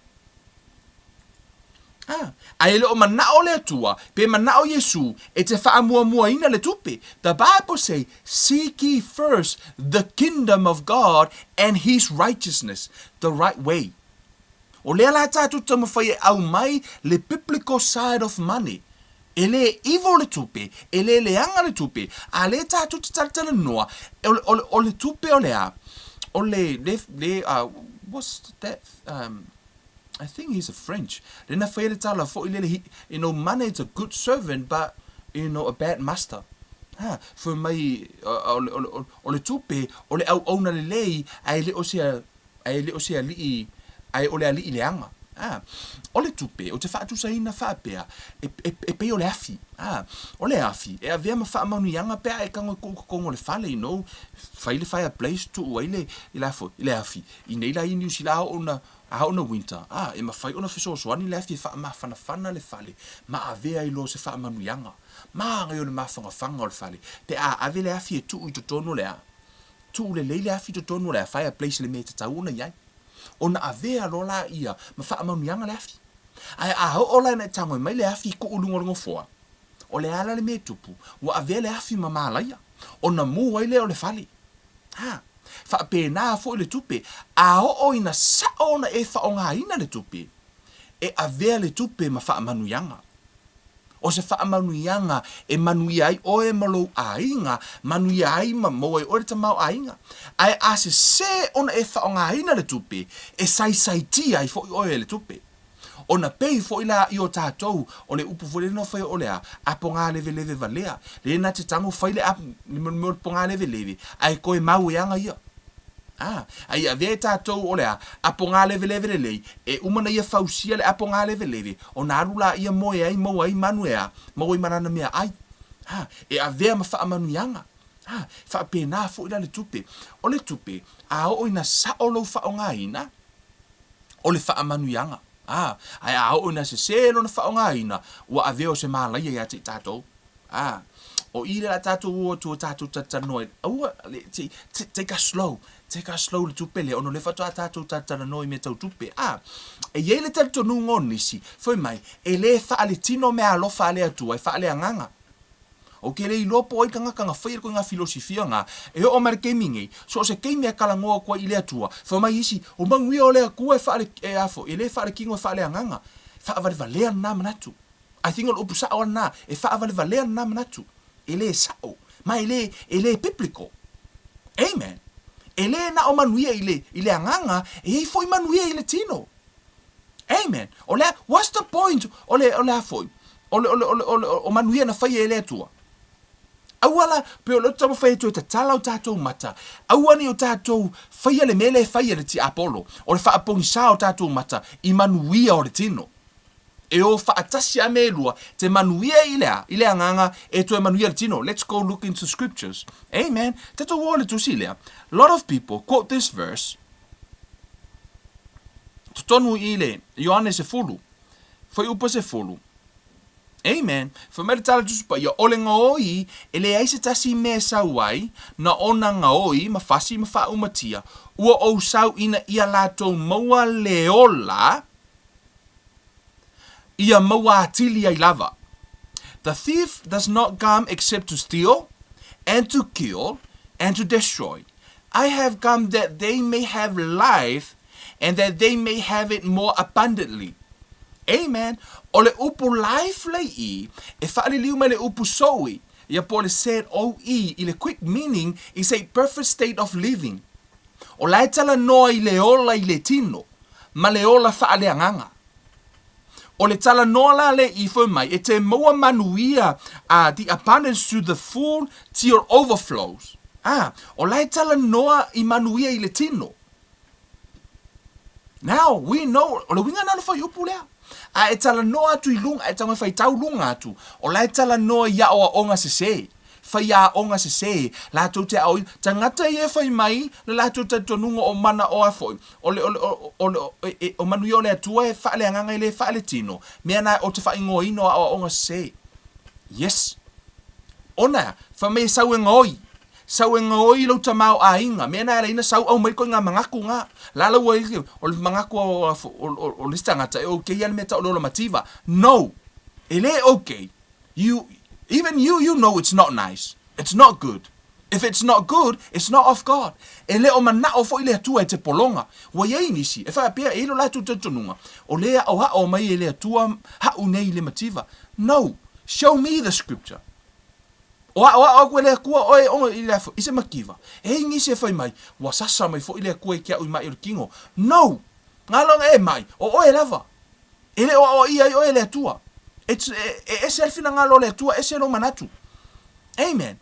Ah, ae e le o manao le Atua pe manao Iesu e te faamuamuaina le tupe. The Bible say, seek ye first the kingdom of God and his righteousness, the right way. O lea la tatou te taumafai e aumai le biblical side of money. E le evil le tupe, e le leaga le tupe, a lea tatou te talatalanoa, o le, o le, o le tupe o le a? O le, le, le, uh, what's that, um, I think he's a French. Le na whai le tala foi lele, he, you know, money is a good servant, but, you know, a bad master. Ha, fai mai, o, o, o, o le tupe, o le auauna lelei, ae le o se ae le o se alii, ae o le alii leaga. A, o le tupe, ou te faatusaina faapea, e, e, e pei o le afi. A, o le afi, e avea ma faamanuiaga pe a e tago e tuu i totonu o le fale, you know, fai le fireplace, tuu ai le, i le a foi, i le afi. I nei la i Niu Sila a oo ina, a oo ina winter, a, e mafai ona fesoasoani le afi e faamafanafana le fale ma avea ai loa se faamanuiaga. Manaia o le mafanafana o le fale pe a ave le afi e tuu i totonu o le a, Tuu lelei le afi i totonu o le fireplace le mea e tatau ona i ai. Ona avea loa laia ma faamanuiaga le afi. Ae a oo la ina e tago mai le afi i kuʻu luga o le nofoa, o le a la le mea e tupu, ua avea le afi ma malaia, ona mū ai lea o le fale. Ha! Faapena foi le tupe, a oo ina sao ona e faaaogaina le tupe, e avea le tupe ma faamanuiaga. O se faamanuiaga e manuia ai oe ma lou aiga, manuia ai ma maua ai oe le tamaoaiga. Ae a sesē ona e faaaogaina le tupe, e saisaitia ai foi oe e le tupe. Ona pei foi la i o tatou, o le upu foi lea na fai o le a, a pogā leveleve valea. Le na te tago fai le a, le mea o le pogā leveleve, ae toe mau e aga ia. A, a i avea e tatou o le a, a pogā leveleve lelei, e uma na ia fausia le a pogā leveleve, ona alu laia moe ai maua ai manu e a, maua ai ma lana mea ai. A, e avea ma faamanuiaga. A, faapena foi la le tupe. O le tupe, a oo ina sao lou faaaogaina, o le faamanuiaga. A, ae a oo ina sesē lona faaaogaina, ua avea o se malaia ia te i tatou. A, O i le la tatou o atu o tatou talatalanoa i, aua, le, te, te, take us slow, take us slow le tupe lea, ona o lea faatoa tatou talatalanoa i mea tau tupe. A, e i ai le talitonuga o nisi, fai mai, e le faaletino meaalofa a le Atua, e faaleagaga. Ou te le iloa po o ai tagata na faia le koiga filosifia na, e oo mai le taimi nei, so o se taimi e talanoa atu ai i le Atua, fai mai isi, o manuia o le Atua e faale, e a foi, e le faaletino e faaleagaga. Faavalevalea lena manatu. I think o le upu sao lena, e faavalevalea lena manatu. E le sao, ma e le, e le biblical. Amen. E le na o manuia i le, i le agaga, e i ai foi manuia i le tino. Amen. O le a, what's the point o le, o le a foi, o le, o le, o le, o le, o manuia na faia e le Atua? Aua la, pei o lea ou te taumafai atu e tatala o tatou mata, aua ne i o tatou faia le mea lea e fai e le tiapolo, o le faapogisā o tatou mata i manuia o le tino. E o faatasi a mea e lua, te manuia i le a? I le agaga, e toe manuia le tino. Let's go look into scriptures. Amen. Tatou o i le tusi lea. Lot of people quote this verse, totonu i le Ioane sefulu, fuaiupu sefulu. Amen. Fai mai le tala Tusi Paia, o le gaoi e leai se tasi mea e sau ai, na ona gaoi ma fasi ma faaumatia, ua ou sau ina ia latou maua le ola, ia maua atili ai lava. The thief does not come except to steal, and to kill, and to destroy. I have come that they may have life, and that they may have it more abundantly. Amen. O le upu life lei i, e faaliliu mai le upu zoe, ia po o le Z-O-E, i le quick meaning is a perfect state of living. O la e talanoa i le ola i le tino, ma le ola faaleagaga. O le talanoa la le i fai mai, e te maua manuia a the abundance to the full till overflows. A, o la e talanoa i manuia i le tino. Now, we know, o le uiga na o le fuaiupu lea. A e talanoa atu i luga, e tago e faitau luga atu, o la e talanoa i aoaoga sese, faiaoga sese, latou te aoina, tagata ia e fai mai le latou talitonuga o manaoa foi, o le, o le, o le, o, e, o manuia o le Atua e faaleagaga e le faaletino, mea na o te faaigoaina o aoaoga sese. Yes. Ona, fai mai e sau e gaoi, Sau e gaoi lou tamaoaiga, mea na e ala ina sau aumai koe nga mangaku nga. La la ua o le mangaku o o le isi tagata e okay a le mea tau o le ola mativa. No! E le okay. You, even you, you know it's not nice. It's not good. If it's not good, it's not of God. E le o manao foi le Atua e te pologa. Ua iai nisi, e faapea e i ai lo latou talitonuga, o le aoao mai e le Atua haʻu nei i le mativa. No! Show me the scripture. O aʻoaʻo aku e le Akua ʻoe e ʻono i le afu i se makiwa. E i nisi e fai mai, Ua sasa mai foʻi le Akua i ke aʻu i maʻi o le kino. No! Ngalo e mai, o ʻoe lava. E le o aʻoaʻia ai ʻoe e le Atua. It's, e, e ese le finagalo o le Atua, ese lou manatu. Amen.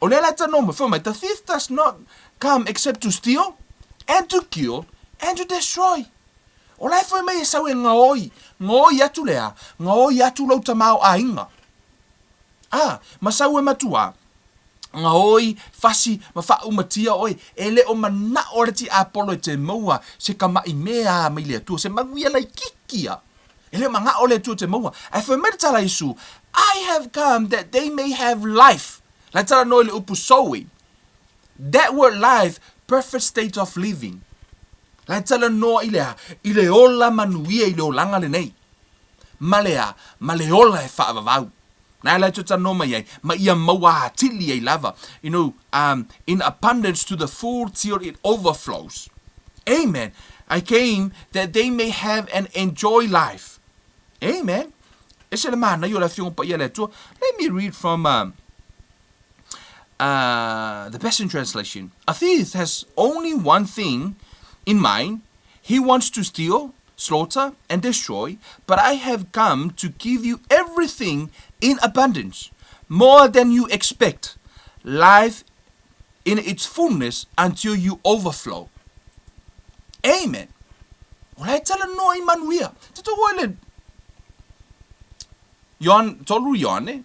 O lea la tano mai, fai mai, the thief does not come except to steal, and to kill, and to destroy. O la e fai mai e sau e ngaoi, ngaoi atu le a, ngaoi atu lou tamaoaiga. A, ma sau e matua, gaoi, fasi, ma faaumatia oe, e le o manaʻo le tiapolo e te maua se kamaʻi mea mai le Atua, se manuia laitiiti a. E le o manaʻo le Atua e te maua. Ae fai mai le tala a Iesu, I have come that they may have life. La e talanoa i le upu zoe. That word life, perfect state of living. La e talanoa i le a? I le ola manuia i le olaga lenei. Ma le a? Ma le ola e faavavau. Na e latou talanoa mai ai, ma ia maua atili ai lava, you know, um, in abundance to the full till it overflows. Amen. I came that they may have and enjoy life. Amen. Ese le manaia o le Afioga Paia a le Atua. Let me read from um, uh, the Passion Translation. A thief has only one thing in mind. He wants to steal, slaughter, and destroy, but I have come to give you everything in abundance, more than you expect, life in its fullness until you overflow. Amen. O la e talanoa i manuia. Te tau le Ioane, tolu Ioane,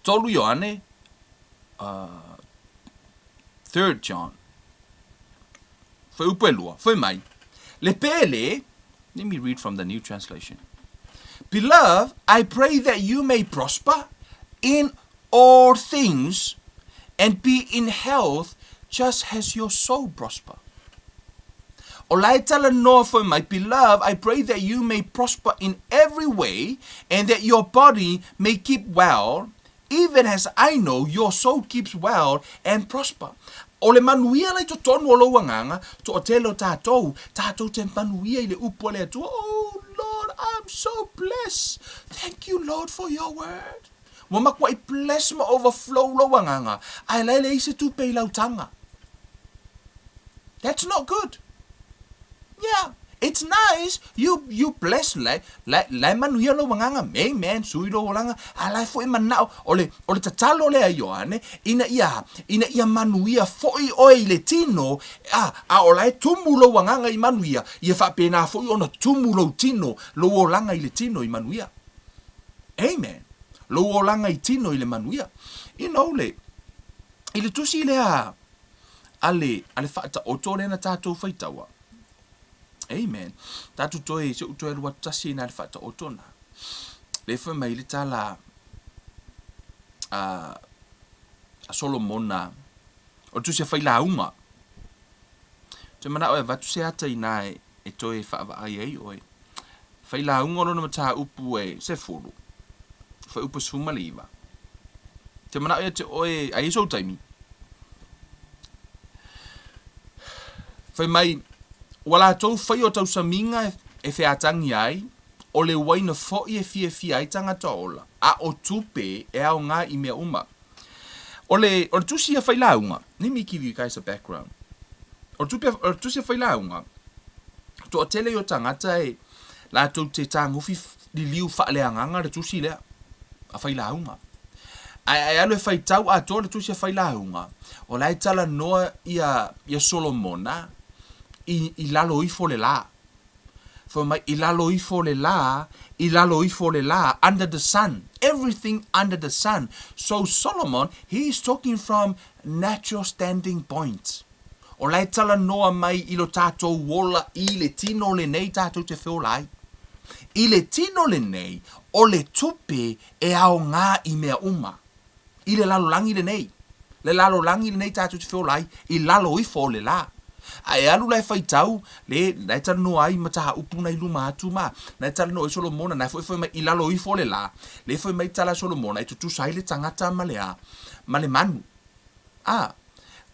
tolu Ioane, uh, third John, Fuaiupu e lua, fai mai, Le pele, let me read from the new translation. Beloved, I pray that you may prosper in all things and be in health just as your soul prosper. O la e talanoa foi mai, Beloved, I pray that you may prosper in every way and that your body may keep well, even as I know your soul keeps well and prosper. O le manuia la i totonu o lou agaga, toatele o tatou, tatou te manuia i le upu a le Atua, Oh Lord, I'm so blessed. Thank you Lord for your word. Ua matuai bless ma overflow lou agaga, ae la e leai se tupe i lau taga. That's not good. Yeah, it's nice you you bless la la la e manuia lou agaga, amen, sui lou olaga, a la e foi manao o le o le tatalo lea Ioane ina ia ina ia manuia foi oe i le tino, a a o la e tumu lou agaga i manuia, ia faapena foi ona tumu lou tino, lou olaga i le tino i manuia. Amen. Lou olaga i tino i le manuia. You know le i le tusi lea a le, a le faataoto lea na tatou faitaua. Amen. Tatou toe, si ou toe alu atu tasi ina le faataoto na. Le fai mai le tala a, a Solomona, o le tusi a failauga. Te manao e avatu se ata ina e, e toe faavaai ai oe. Failauga o lona mataupu e 10, fuaiupu e 19. Te manao ia te oe, a i ai sou taimi? Fai mai, ua latou faia o tausamiga e featangi ai, o le uaina foi e fiafia ai tagata ola, a o tupe e aoga i mea uma. O le, o le tusi a Failauga, let me give you guys a background. O le, tupe, o le tusi a Failauga, toatele i o tagata e latou te tagofi liliu faaleagaga le tusi lea a Failauga. Ae ae alu e faitau atoa le tusi a Failauga, o la e talanoa ia, ia Solomona i, i lalo ifo le la. Fai mai, i lalo ifo le la, i lalo ifo le la, under the sun, everything under the sun. So Solomon, he is talking from natural standing point. O la e talanoa mai i lo tatou ola i le tino lenei tatou te feola ai. I le tino lenei, o le tupe e aoga i mea uma. I le lalolagi lenei. Le lalolagi lenei tatou te feola ai, i lalo ifo o le la. A e alu la e faitau, le, la e talanoa ai mataupu na i luma atu ma, na e talanoa ai Solomona, na e foi fai mai i lalo ifo o le la, le fai mai tala a Solomona e tutusa ai le tagata ma le a, ma le manu. A,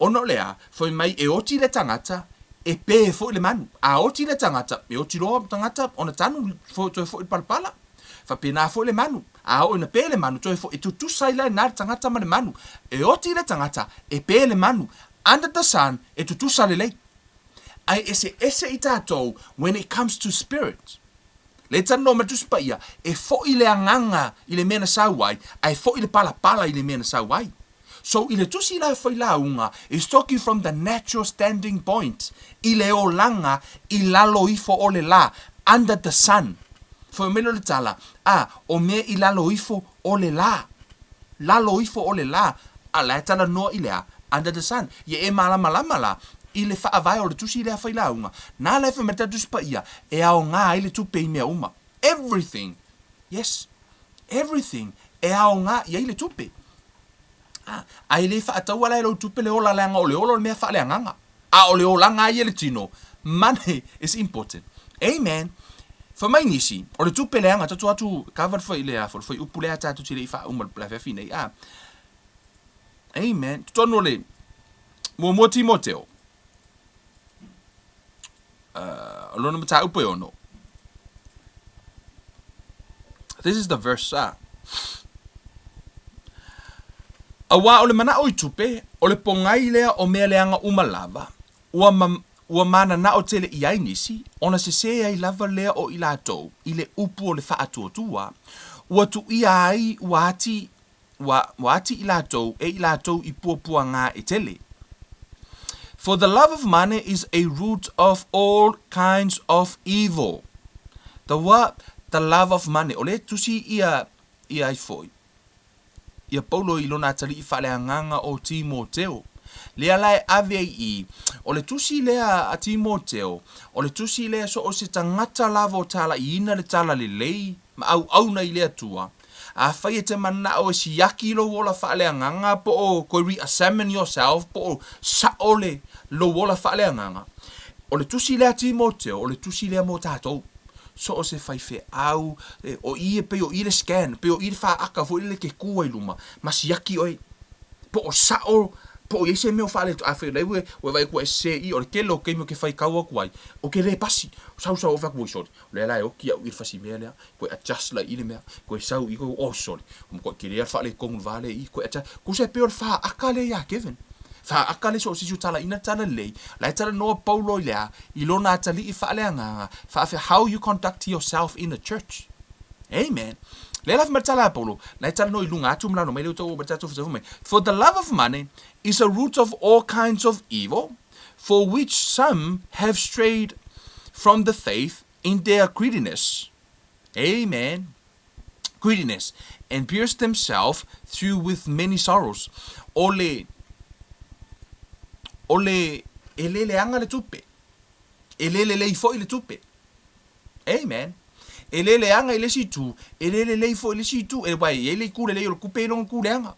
ona o le a, fai mai e oti le tagata, e pē foi le manu. A oti le tagata, e oti loa tagata ona tanu toe foi i le palapala. Faapena foi le manu. A oo ina pē le manu, toe foi, e tutusa ai la i na le tagata ma le manu. E oti le tagata, e pē le manu. Under the sun, e tutusa lelei. Ae eseese i tatou when it comes to spirit. Le talanoa ma le Tusi Paia, e foi le agaga i le mea na sau ai, ae foi le palapala i le mea na sau ai. So i le tusi la failauga is talking from the natural standing point, i le olaga i lalo ifo o le la, under the sun. Fai mai lea o le tala, a, o mea i lalo ifo o le la. Lalo ifo o le la, a la e talanoa i le a? Under the sun. Ia e malamalama la i le faavae o le tusi lea failauga, na la e fai mai le tala Tusi Paia, e aoga ai le tupe i mea uma. Everything. Yes. Everything. E aoga i ai le tupe. A, a e le faataua la e lou tupe le ola leaga o le ola o le mea faaleagaga. A o le olaga a ia le tino, money is important. Amen. Fai mai nisi, o le tupe leaga, tatou atu cover le fai le a, le fuaiupu lea tatou te le i faauma le afiafi nei. A. Amen. Totonu o le muamua Timoteo. Uh, o lona mataupu e ono. This is the verse, ah. Auā o le manaʻo i tupe, o le pogai lea o mea leaga uma lava, ua, ma, ua mananao tele i ai nisi, ona sesē ai lava lea o i latou i le upu o le faatuatua, ua tuia ai ua ati ua, ua ati i latou e i latou i puapuagā e tele. For the love of money is a root of all kinds of evil. The what? The love of money. O lea tusi ia, ia ai foi. Ia Paulo i lona atalii faaleagaga o Timoteo. Lea la e ave ai i, o le tusi lea a Timoteo, o le tusi lea so o se tagata lava o talaiina le talalelei, ma auauna i le Atua, afai e te manao e siaki lou ola faaleagaga po o koe re-examine yourself po o sao le lou ola faaleagaga, o le tusi lea a Timoteo, o le tusi lea mo tatou. So o se faifeau, o i e pei o i le scan, pei o i le faaka foi lele e te tu ai i luma ma siaki oe po o sao po o i ai se mea o faaletonu. Afai o la ua e vaai atu ua e sese i i, o le tele o taimi ou te faitau atu ai, ou te le pasi, sau sau ou fai atu, oi sole, o lea la e oti au i le fasimea lea, toe adjust laia i le mea, toe sau i toe, oh sole, ua matuai tele lava le faaletonu i le va lea i i, toe adjust. Tusa e pei o le faata lea ia Kevin. Faata le so o se isi o talaina le talalelei, la e talanoa Paulo i le a? I lona atalii faaleagaga, faafefea, how you conduct yourself in the church. Amen. Lea la fai mai le tala a Paulo, la e talanoa i luga atu ma lalo mai lea ua tau oo mai le tatou fai mai, For the love of money is a root of all kinds of evil, for which some have strayed from the faith in their greediness. Amen. Greediness, and pierced themselves through with many sorrows. O le, o le, e le leaga le tupe. E le lelei foi le tupe. Amen. E le leaga i le isi itu, e le lelei foi i le isi itu. E, aua e i ai le itu lelei o le tupe, e i ai lona itu leaga.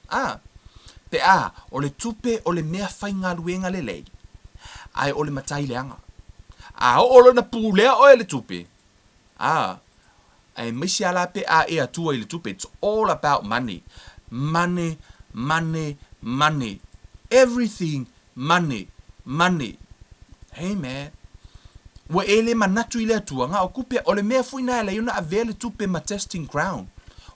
A, pe a, o le tupe o le mea faigaluega lelei, ae o le matai leaga. A oo loa ina pulea oe e le tupe, a, aemaise lava la pe a e atua i le tupe, it's all about money, money, money, money, everything money, money. Amen. Ua e le manatu i le Atua, na o tupe, o le mea foi na e ala ai ona avea le tupe ma testing ground.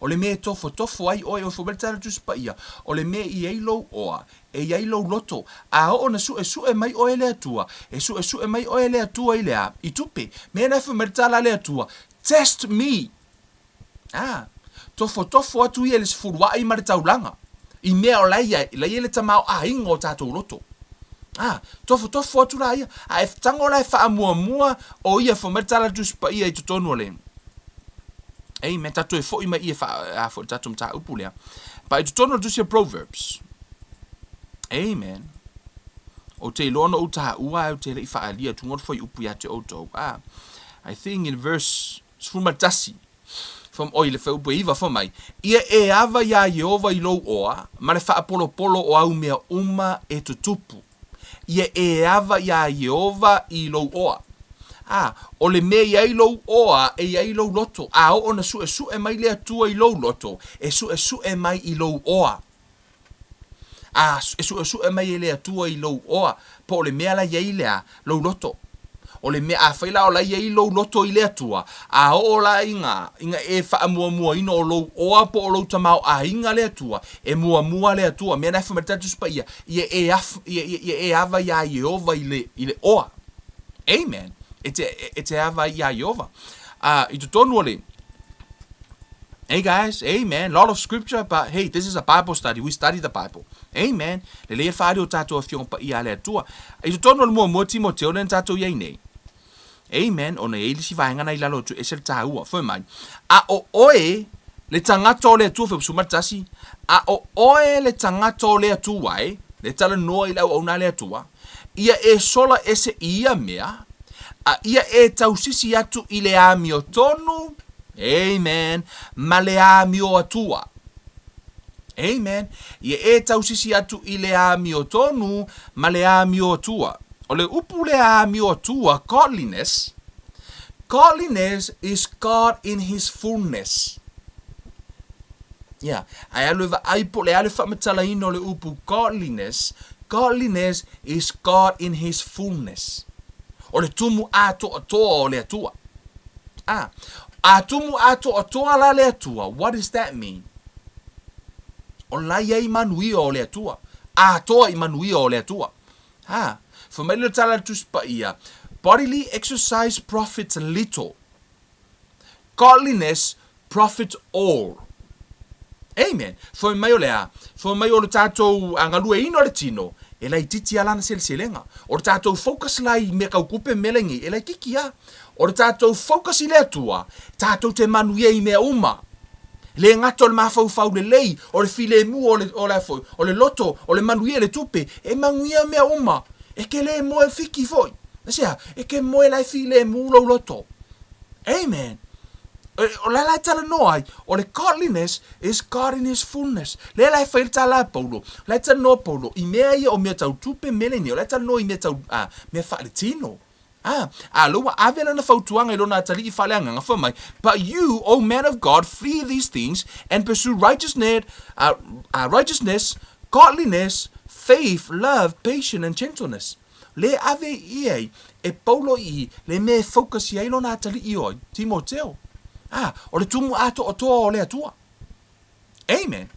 O le mea e tofotofo ai oe, oe foi mai le tala Tusi Paia, o le mea i ai lou oa, e i ai lou loto. A oo na suesue mai oe e le Atua, e suesue mai oe e le Atua i le a? I tupe. Mea na e fai mai le tala a le Atua, Test me! A, tofotofo atu ia i le sefuluai ma le taulaga, i mea o la e i ai, la e i ai le tamaoaiga o tatou loto. A, tofotofo atu la ia, a e tago la e faamuamua o ia, fai mai le tala a le Tusi Paia i totonu o le Amen. Tatou e foi mai i e faa, a foi le tatou mataupu lea. But i totonu o le tusi o Proverbs. Amen. Ou te iloa na ou taua ae ou te le i faaalia atu le fuaiupu ia te outou. Ah, I think in verse 11, fai, oi, le fuaiupu e 9, fai mai, Ia e ava iā Ieova i lou oa, ma le faapolopolo o au mea uma e tutupu. Ia e ava iā Ieova i lou oa. A, o le mea i ai lou oa, e i ai lou loto. A oo na suʻesuʻe mai le Atua i lou loto, e suʻesuʻe mai i lou oa. A, e suʻesuʻe mai e le Atua i lou oa, po o le mea la i ai lea, lou loto. O le mea, afai la o la i ai lou loto i le Atua, a oo la i ngā, i ngā e faamuamuaina o lou oa po o lou tamaoaiga le Atua, e muamua le Atua. Mea na e fai mai le Tusi Paia, ia e af, ia, ia, ia e ava iā Ieova i le, i le oa. Amen. E te, e te ava ai iā Ieova. A, i totonu o le, Hey guys, amen. Lot of scripture, but hey, this is a Bible study. We study the Bible. Amen. Lelei e whaari o tātou afioga paia a le Atua. I totonu o le muamua Timoteo lea na tātou i ai nei. Amen. Ona e i ai le isi vaega na i lalo atu e ese le tāua. Fai mai, a o oe le tagata o le Atua, fai 11, a o oe le tagata o le Atua e, le talanoa i le auauna a le Atua, ia e sola ese i ia mea, a ia e tausisi atu i le amiotonu, amen, ma le amio Atua. Amen. Ia e tausisi atu i le amiotonu ma le amio Atua. O le upu lea amio Atua, godliness, godliness is God in his fullness. Yeah. Ae alu e vaai po o le a le faamatalaina o le upu godliness, godliness is God in his fullness. O le tumu atoatoa o le Atua. Ah, a tumu atoatoa la le Atua, what does that mean? O la i ai manuia o le Atua. Atoa i manuia o le Atua. Ha, fai mai le tala a le Tusi Paia, bodily exercise profits little, godliness profits all. Amen. Fai mai o le a? Fai mai o le tatou galueina o le tino, e laitiiti lava lana seleselega. O le tatou focus la i mea tau tupe ma mea lainei, e laitiiti lava. O le tatou focus i le Atua, tatou te manuia i mea uma. E le gata o le mafaufau lelei, o le filemu, o le, o le a foi, o le loto, o le manuia i le tupe, e manuia mea uma. E te le moe fiki foi. Aisea? E te moe la e filemu lou loto. Amen. O le a la e talanoa ai, o le godliness is God in his fullness. Lea la e fai ai le tala a Paulo, o la e talanoa Paulo i mea ia o mea tau tupe mea lenei, o la e talanoa i mea tau, a, mea faaletino. A, a lea ua ave lana fautuaga i lona atalii faaleagaga, fai mai, But you, O man of God, flee these things and pursue righteousness, uh, uh, righteousness, godliness, faith, love, patience and gentleness. Le ave i ai e Paulo i le mea e focus i ai lona atalii o ai, Timoteo. A, o le tumu atoatoa o le Atua. Amen.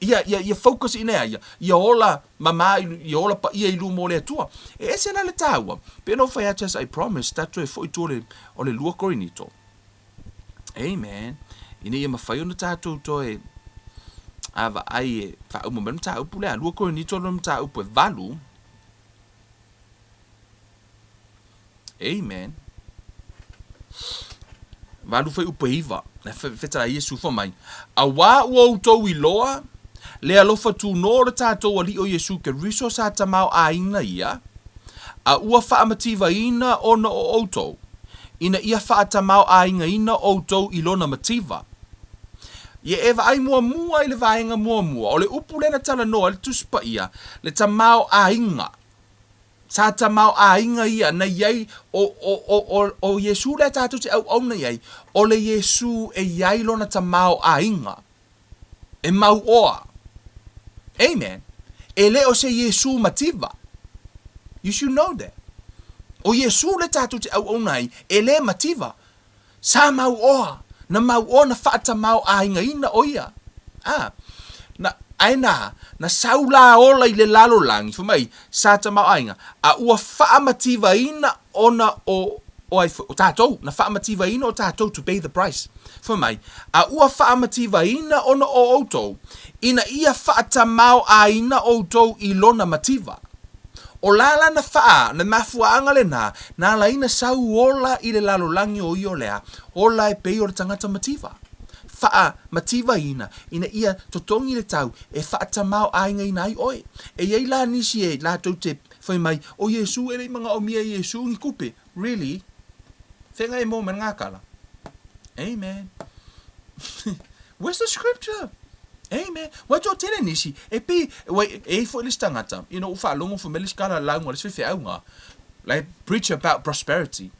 Ia, ia, ia focus ina ia ia, ia ola mama, ia ola paia i luma o le Atua. E ese la le taua, pe na ou fai atu as I promised, tatou e foi i tua o le, o le lua Korinito. Amen. Ina ia mafai ona tatou toe a vaai e faauma mai le mataupu lea. Lua Korinito le mataupu e valu. Amen. Valu fuaiupu e iva. E fetala Iesu fai mai, Auā ua outou iloa le alofa tūnō o le tātou Alii o Iesu Keriso sa tamaoaiga ia, a ua faamativaina ona o outou, ina ia faatamaoaigaina outou i lona mativa. Ia e vaai muamua i le vaega muamua o le upu lea na talanoa ai le Tusi Paia, le tamaoaiga. Sa tamaoaiga ia na i ai o, o, o, o, o Iesū lea tātou te auauna i ai, o le Iesū e i ai lona tamaoaiga. E mauoa. Amen. E le o se Iesū mativa. You should know that. O Iesū lea tātou te auauna ai, e le mativa. Sa mauoa, na mauoa na faatamaoaigaina o ia. A, na, ae na, na sau la ola i le lalolagi, fai mai, sa tamaoaiga, a ua faamativaina ona o, o ai foi, o tatou, na faamativaina o tatou to pay the price. Fai mai, a ua faamativaina ona o outou, ina ia faatamaoaiina outou i lona mativa. O la lana faa, le mafuaaga lena, na ala ai na sau ola i le lalolagi o ia o lea, ola e pei o le tagata mativa. Faa mativaina, ina ia totogi le tau e faatamaoaigaina ai oe. E i ai la nisi e latou te fai mai, O Iesu e le i manaomia e Iesu ni tupe. Really? Whenga e mō mai ngā kala. Amen. Where's the scripture? Amen. Wai tō tele nisi, e pi, wai, e i foi le tangata, you know, u whaalongo fo me le skala launga, le swhewheaunga, like, preach about prosperity.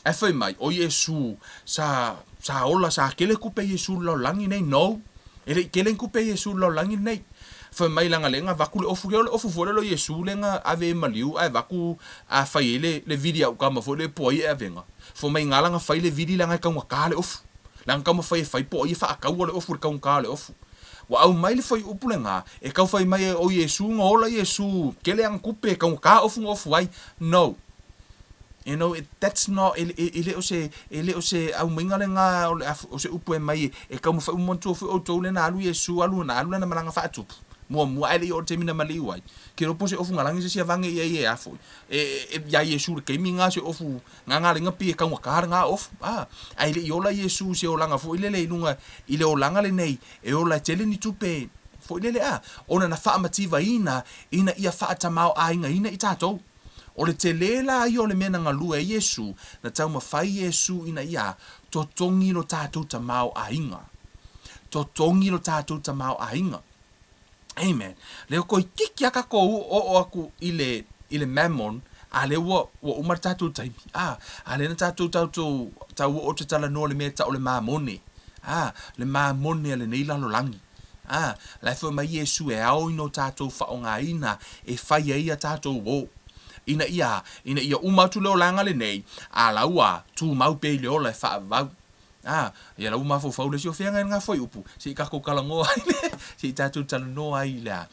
E whai mai, o Iesu, sa, sa ola, sa kele kupe Iesu lalolagi nei, no. E le i kele ni kupe Iesu lalolagi nei. Fai mai leaga le ga vaku le ofu, o le ofu foi lea o Iesu le ga ave e maliu ae vaku a fai ai le le vili a ukama foi lea po ai e avega. Fai mai ga laga fai le vili leaga e taugata le ofu. Leaga taumafai e fai po o ai e faataua le ofu i le taugata o le ofu. Ua aumai le fuaiupu lega e tau fai mai ai o Iesu ga ola Iesu kele ana tupe e taugata ofu ga ofu ai. No. You know, that's not, e, e, e le o se, e le o se aumaiga lena o, le, o se upu e mai e taumafai uma manatua foi outou lea na alu Iesu alu na alu lana malaga faatupu muamua ae le i oo i le taimi na maliu ai. Ke iloa po o se ofu galagi se isi avage i ai e a foi. E, e, iā Iesu i le taimi lena se ofu gagā lenga pei e taugata lena ofu. A, ae le i ola Iesu i se olaga foi lele i luga i le olaga lenei e ola e tele ni tupe foi lele a, ona na faamativaina ina ia faatamaoaigaina i tatou. O le tele la ia o le mea na galue ai Iesu, na taumafai Iesu ina ia totogi lo tatou tamaoaiga. Totogi lo tatou tamaoaiga. Amen. Lea toeitiiti a tatou oo atu i le, i le mammon, a lea ua, ua uma le tatou taimi. A, a lea na tatou tatou tau oo te talanoa le mea e tau o le mamone. A, le mamone a lenei lalolagi. Ā, la e fai mai Iesu e ao ina o tātou whaongaina e whai ai a tātou ō. Ina ia, ina ia uma atu le olaga lenei, a la ua tūmau pea i le ola e whaavau. Ā, ia la ua mafaufau le isi o feagai i ngā fuaiupu, se i kākou talanoa ai le, se i tātou talanoa ai i le a,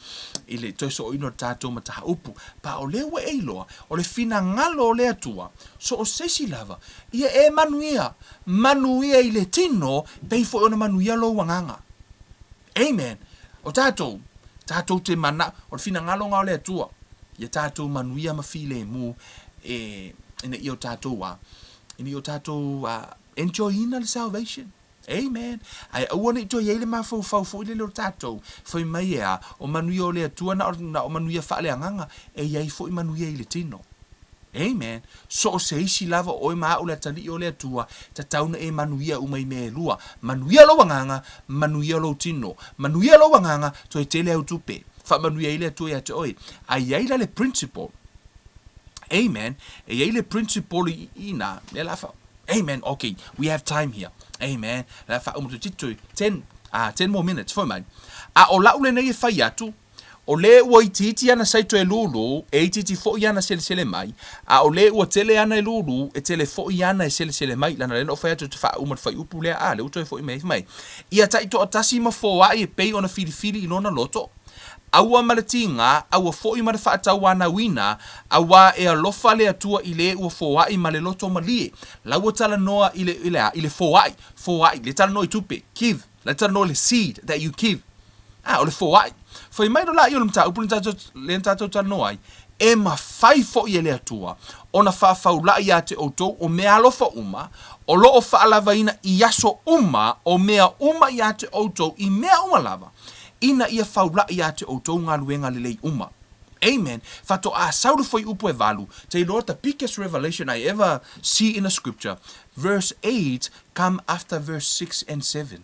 i le toe sooina o le tātou mataupu. Pa o lea ua e iloa, o le finagalo o le Atua, so o se isi lava, ia e manuia, manuia i le tino, pei foi ona manuia lou agaga. Amen. O tatou, tatou te mana, o le finagalo nga o le Atua, ia tatou manuia ma filemu e, ina ia o tatou a, ina ia o tatou a, enjoy-ina le salvation. Amen. Ae aua ne i toe i ai le mafaufau foi lele o tatou, fai mai e a, o manuia o le Atua na o, na o manuia faaleagaga, e i ai foi manuia i le tino. Amen. So o se isi lava o oe ma a'u le atalii o le Atua, tatau na e manuia uma i mea e lua. Manuia lou agaga, manuia lou tino. Manuia lou agaga, toe tele au tupe. Faamanuia ai le Atua ia te oe. A i ai la le principle. Amen. E i ai le principle i i na mea la fa Amen. Okay, we have time here. Amen. La fa umu tu 10 ah 10 more minutes foi mai. A o la'u lenei e fai atu, O lē ua itiiti ana saito e lūlū, e itiiti foʻi ana selesele mai, a o lē ua tele ana e lūlū, e tele foʻi ana e selesele mai. Lana lea na ou fai atu e te faauma le fuaiupu lea, a, lea ua toe foʻi mai ai fai mai, Ia taitoatasi ma foaʻi e pei ona filifili i lona loto, aua ma le tigā, aua foʻi ma le faatauanauina, auā e alofa le Atua i lē ua foaʻi ma le loto malie. La ua talanoa i le, i le a? I le foaʻi, foaʻi, le talanoa i tupe, give. Le talanoa i le seed that you give. A, o le foai. Fai mai loa laia o le mataupu lea na tatou talanoa ai, e mafai foi e le Atua ona faafaulaʻi ia te outou o mea alofa uma, o lo o faalavaina i aso uma o mea uma ia te outou i mea uma lava, ina ia faulaʻi ia te outou galuega lelei uma. Amen. Faatoa sau le fuaiupu e valu, te iloa the biggest revelation I ever see in a scripture, verse 8 come after verse 6 and 7.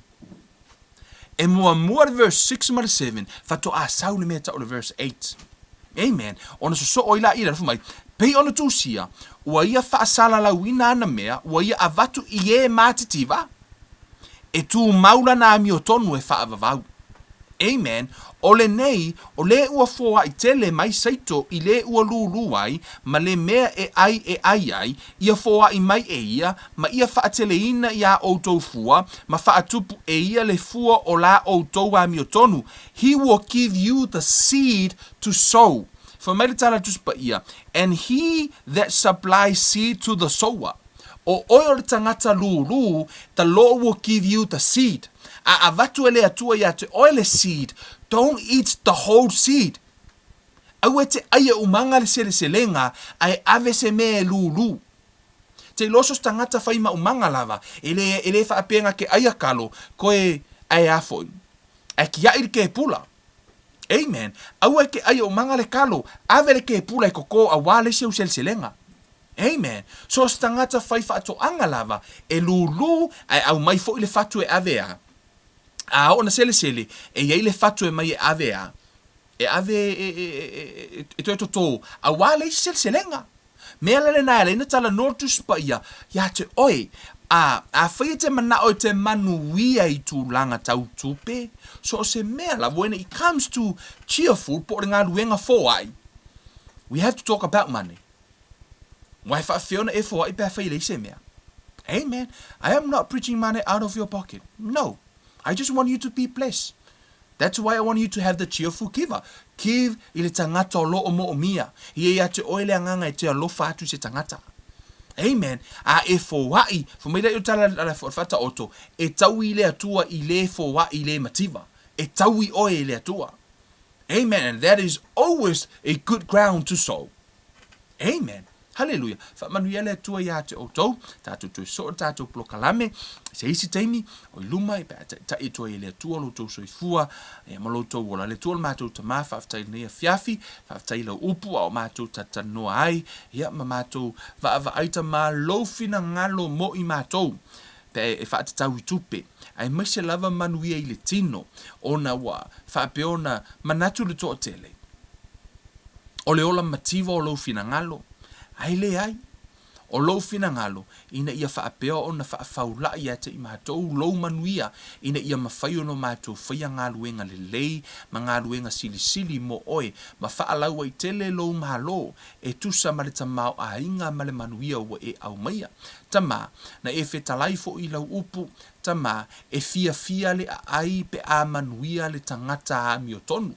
E muamua le verse 6 ma le 7, faatoa sau le mea tau le verse 8. Amen. Ona sosoo ai laia lea, fai mai, pei ona tusia, ua ia faasalalauina ana mea, ua ia avatu i e matitiva, e tumau lana amiotonu e faavavau. Amen. O lenei, o lē ua foaʻi tele mai saito i lē ua lūlū ai, ma le mea e ʻai e ʻai ai, ia foaʻi mai e ia, ma ia faateleina iā ʻoutou fua, ma faatupu e ia le fua o la ʻoutou amiotonu, He will give you the seed to sow. Fai mai le tala a le Tusi Paia, And he that supplies seed to the sower. O oe o le tagata lūlū, the Lord will give you the seed. A avatu e le Atua iā te oe le seed, don't eat the whole seed. Aua e te ʻai e umaga le seleselega, a e ave se mea e lūlū. Te iloa so se tagata fai ma umaga lava, e le, e le faapea na ke ʻai a kalo, koe ae a foi. Ae kiaʻi le kepula. Amen. Aua e te ʻai e umaga le kalo, ave le kepula e koko auā le isi au seleselega. Amen. So se tagata fai faatoaga lava, e lūlū ae aumai foi le fatu e ave a. A oo na selesele, e i ai le fatu e mai e ave a. E ave e, e, e, e, e toe totō, auā le isi seleselega. Mea la lenā e ala ai na talanoa le Tusi Paia iā te oe, a, afai e te manaʻo e te manuia i tulaga tau tupe, so o se mea lava, when it comes to cheerful po o le galuega foai, we have to talk about money. Ua e faafefea ona e foai pe afai e leai se mea. Amen. I am not preaching money out of your pocket. No. I just want you to be blessed. That's why I want you to have the cheerful giver. Give i le tagata o lo o moomia. Ia ia te oe le agaga e te alofa atu i se tagata. Amen. A e foai, fai mai lea i o tala a le Faataoto, e taui le Atua i le foai i le mativa. E taui oe e le Atua. Amen. And that is always a good ground to sow. Amen. Haleluia. Faamanuia le Atua iā te outou, tatou toe soo le tatou polokalame, se isi taimi, o i luma, pe a taitai atu ai e le Atua lo outou soifua, ia ma lo outou ola. Le Atua o le matou Tamā, faafetai i lenei afiafi, faafetai i lau upu a o matou talatalanoa ai, ia ma matou vaavaai Tamā lou finagalo mo i matou, pe e faatatau i tupe, aemaise lava manuia i le tino, ona ua faapea ona manatu le toatele. O le ola mativa o lou finagalo, ae leai. O lou finagalo, ina ia faapea ona faafaulaʻi ia te i matou lou manuia, ina ia mafai ona matou faia galuega lelei ma galuega silisili mo oe, ma faalauaitele lou Malo, e tusa ma le tamaoaiga ma le manuia ua e aumaia. Tama, na e fetalai foi i lau upu, Tama, e fiafia le aai pe a manuia le tagata amiotonu.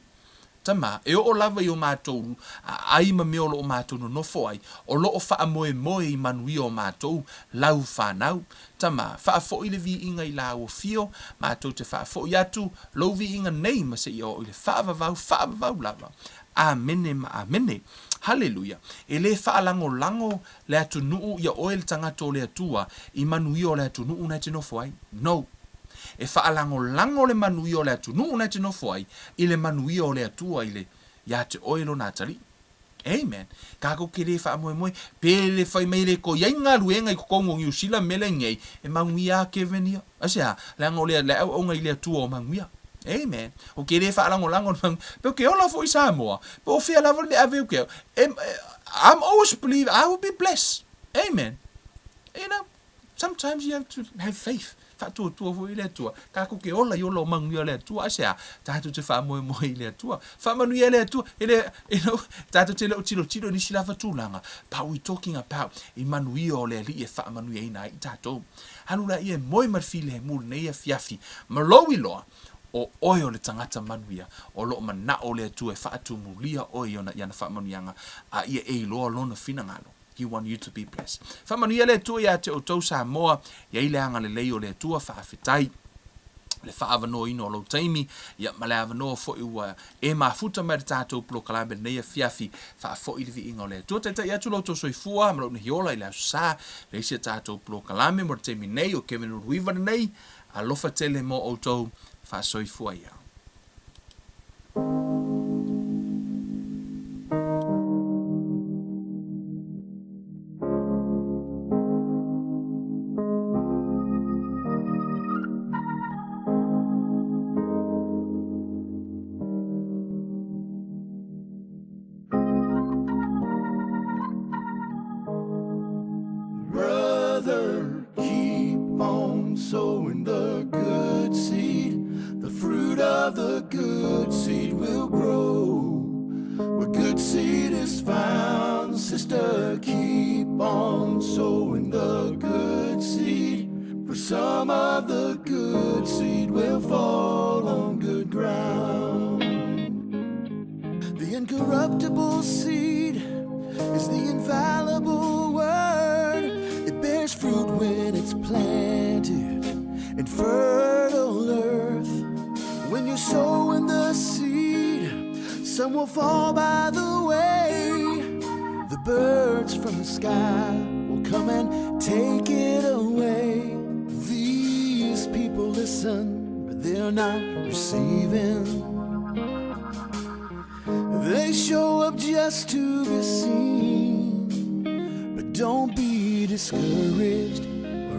Tama, e oo lava i o matou aai ma mea o lo o matou nonofo ai, o lo o faamoemoe i manuia o matou lau fanau. Tama, faafoʻi le viiga i lāua fio, matou te faafoʻi atu lou viiga nei ma seia oo i le faavavau, faavavau lava. Amene ma amene. Haleluia. E le faalagolago le atunuu ia oe le tagata o le Atua i manuia o le atunuu na e te nofo ai. No. E faalagolago le manuia o le atunuu na e te nofo ai i le manuia o le Atua i le, iā te oe lona atalii. Amen. Tatou te le faamoemoe, pe le fai mai le toe i ai galuega i totonu o Niu Sila mea lenei, e manuia lava Kevin ia. Aisea? Leaga o le le auauna i le Atua o manuia. Amen. Ou te le faalagolago i le manuia. Pe ou te ola foi i Samoa, po o fea lava le mea ave ou te au, e, I'm always believe I will be blessed. Amen. You know, Sometimes you have to have faith, faatuatua foi i le Atua. Tatou te ola i ola o manuia o le Atua. Aisea? Tatou te faamoemoe i le Atua. Faamanuia e le Atua. E le, you know, tatou te le o tilotilo i nisi lava tulaga, but we talking about i manuia o le Alii e faamanuiaina ai i tatou. Alu laia e moe ma le filemu i lenei afiafi, ma lou iloa, o oe o le tagata manuia, o lo o manao le Atua e faatumulia oe i ona, i ana faamanuiaga, a ia e iloa Lona finagalo. He want you to be blessed. Faamanuia le Atua ia te outou Samoa, i ai le agalelei o le Atua, faafetai le faaavanoaina o lou taimi, ia ma le avanoa foi ua e mafuta mai le tatou polokalame lenei afiafi, faafoi le viiga o le Atua. Taitai atu lo outou soifua ma lou nehi ola i le Aso Sa, le isi a tatou polokalame mo le taimi nei, o Kevin Uluiva lenei, alofa tele mo outou, faasoifua ia. Brother, keep on sowing the good seed. The fruit of the good seed will grow. Where good seed is found, sister, keep on sowing the good seed. For some of the good seed will fall on good ground. The incorruptible seed is the infallible word. It bears fruit when it's planted in fertile earth. When you sow in the seed, some will fall by the way. The birds from the sky will come and take it away. These people listen, but they're not receiving. They show up just to be seen. But don't be discouraged,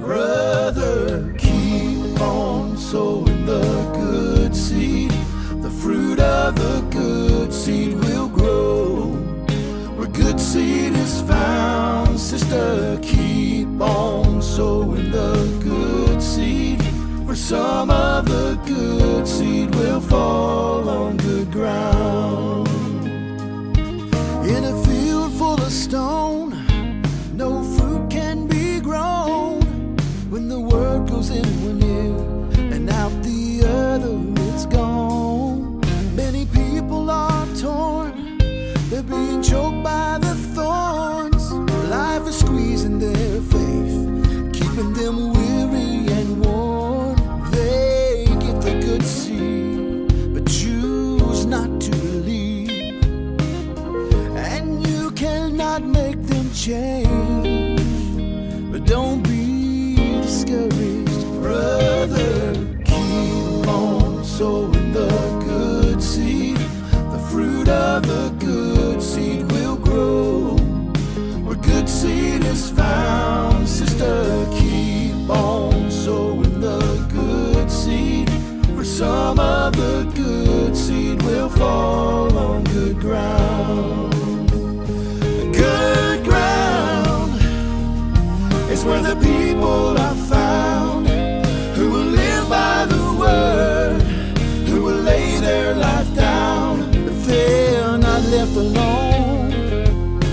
brother. Keep on sowing the good seed. The fruit of the good seed will grow. Where good seed is found, sister, keep on sowing the good seed. For some of the good seed will fall on good ground. In a field full of stone, no fruit can be grown. When the word goes in one ear and out the other, it's gone. Many people are torn, they're being choked by the thorns. Life is squeezing their faith, keeping them weary and worn. They get the good seed, but choose not to believe. And you cannot make them change. But don't be discouraged, brother. Keep on sowing the good seed. The fruit of the good seed will grow. Where good seed is found, sister, keep on sowing the good seed. For some of the good seed will fall on good ground. Good ground is where the people are found who will live by the word, who will lay their life down. But they're not left alone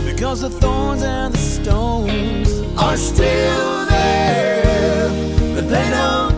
because the thorns and the stones are still there, but they don't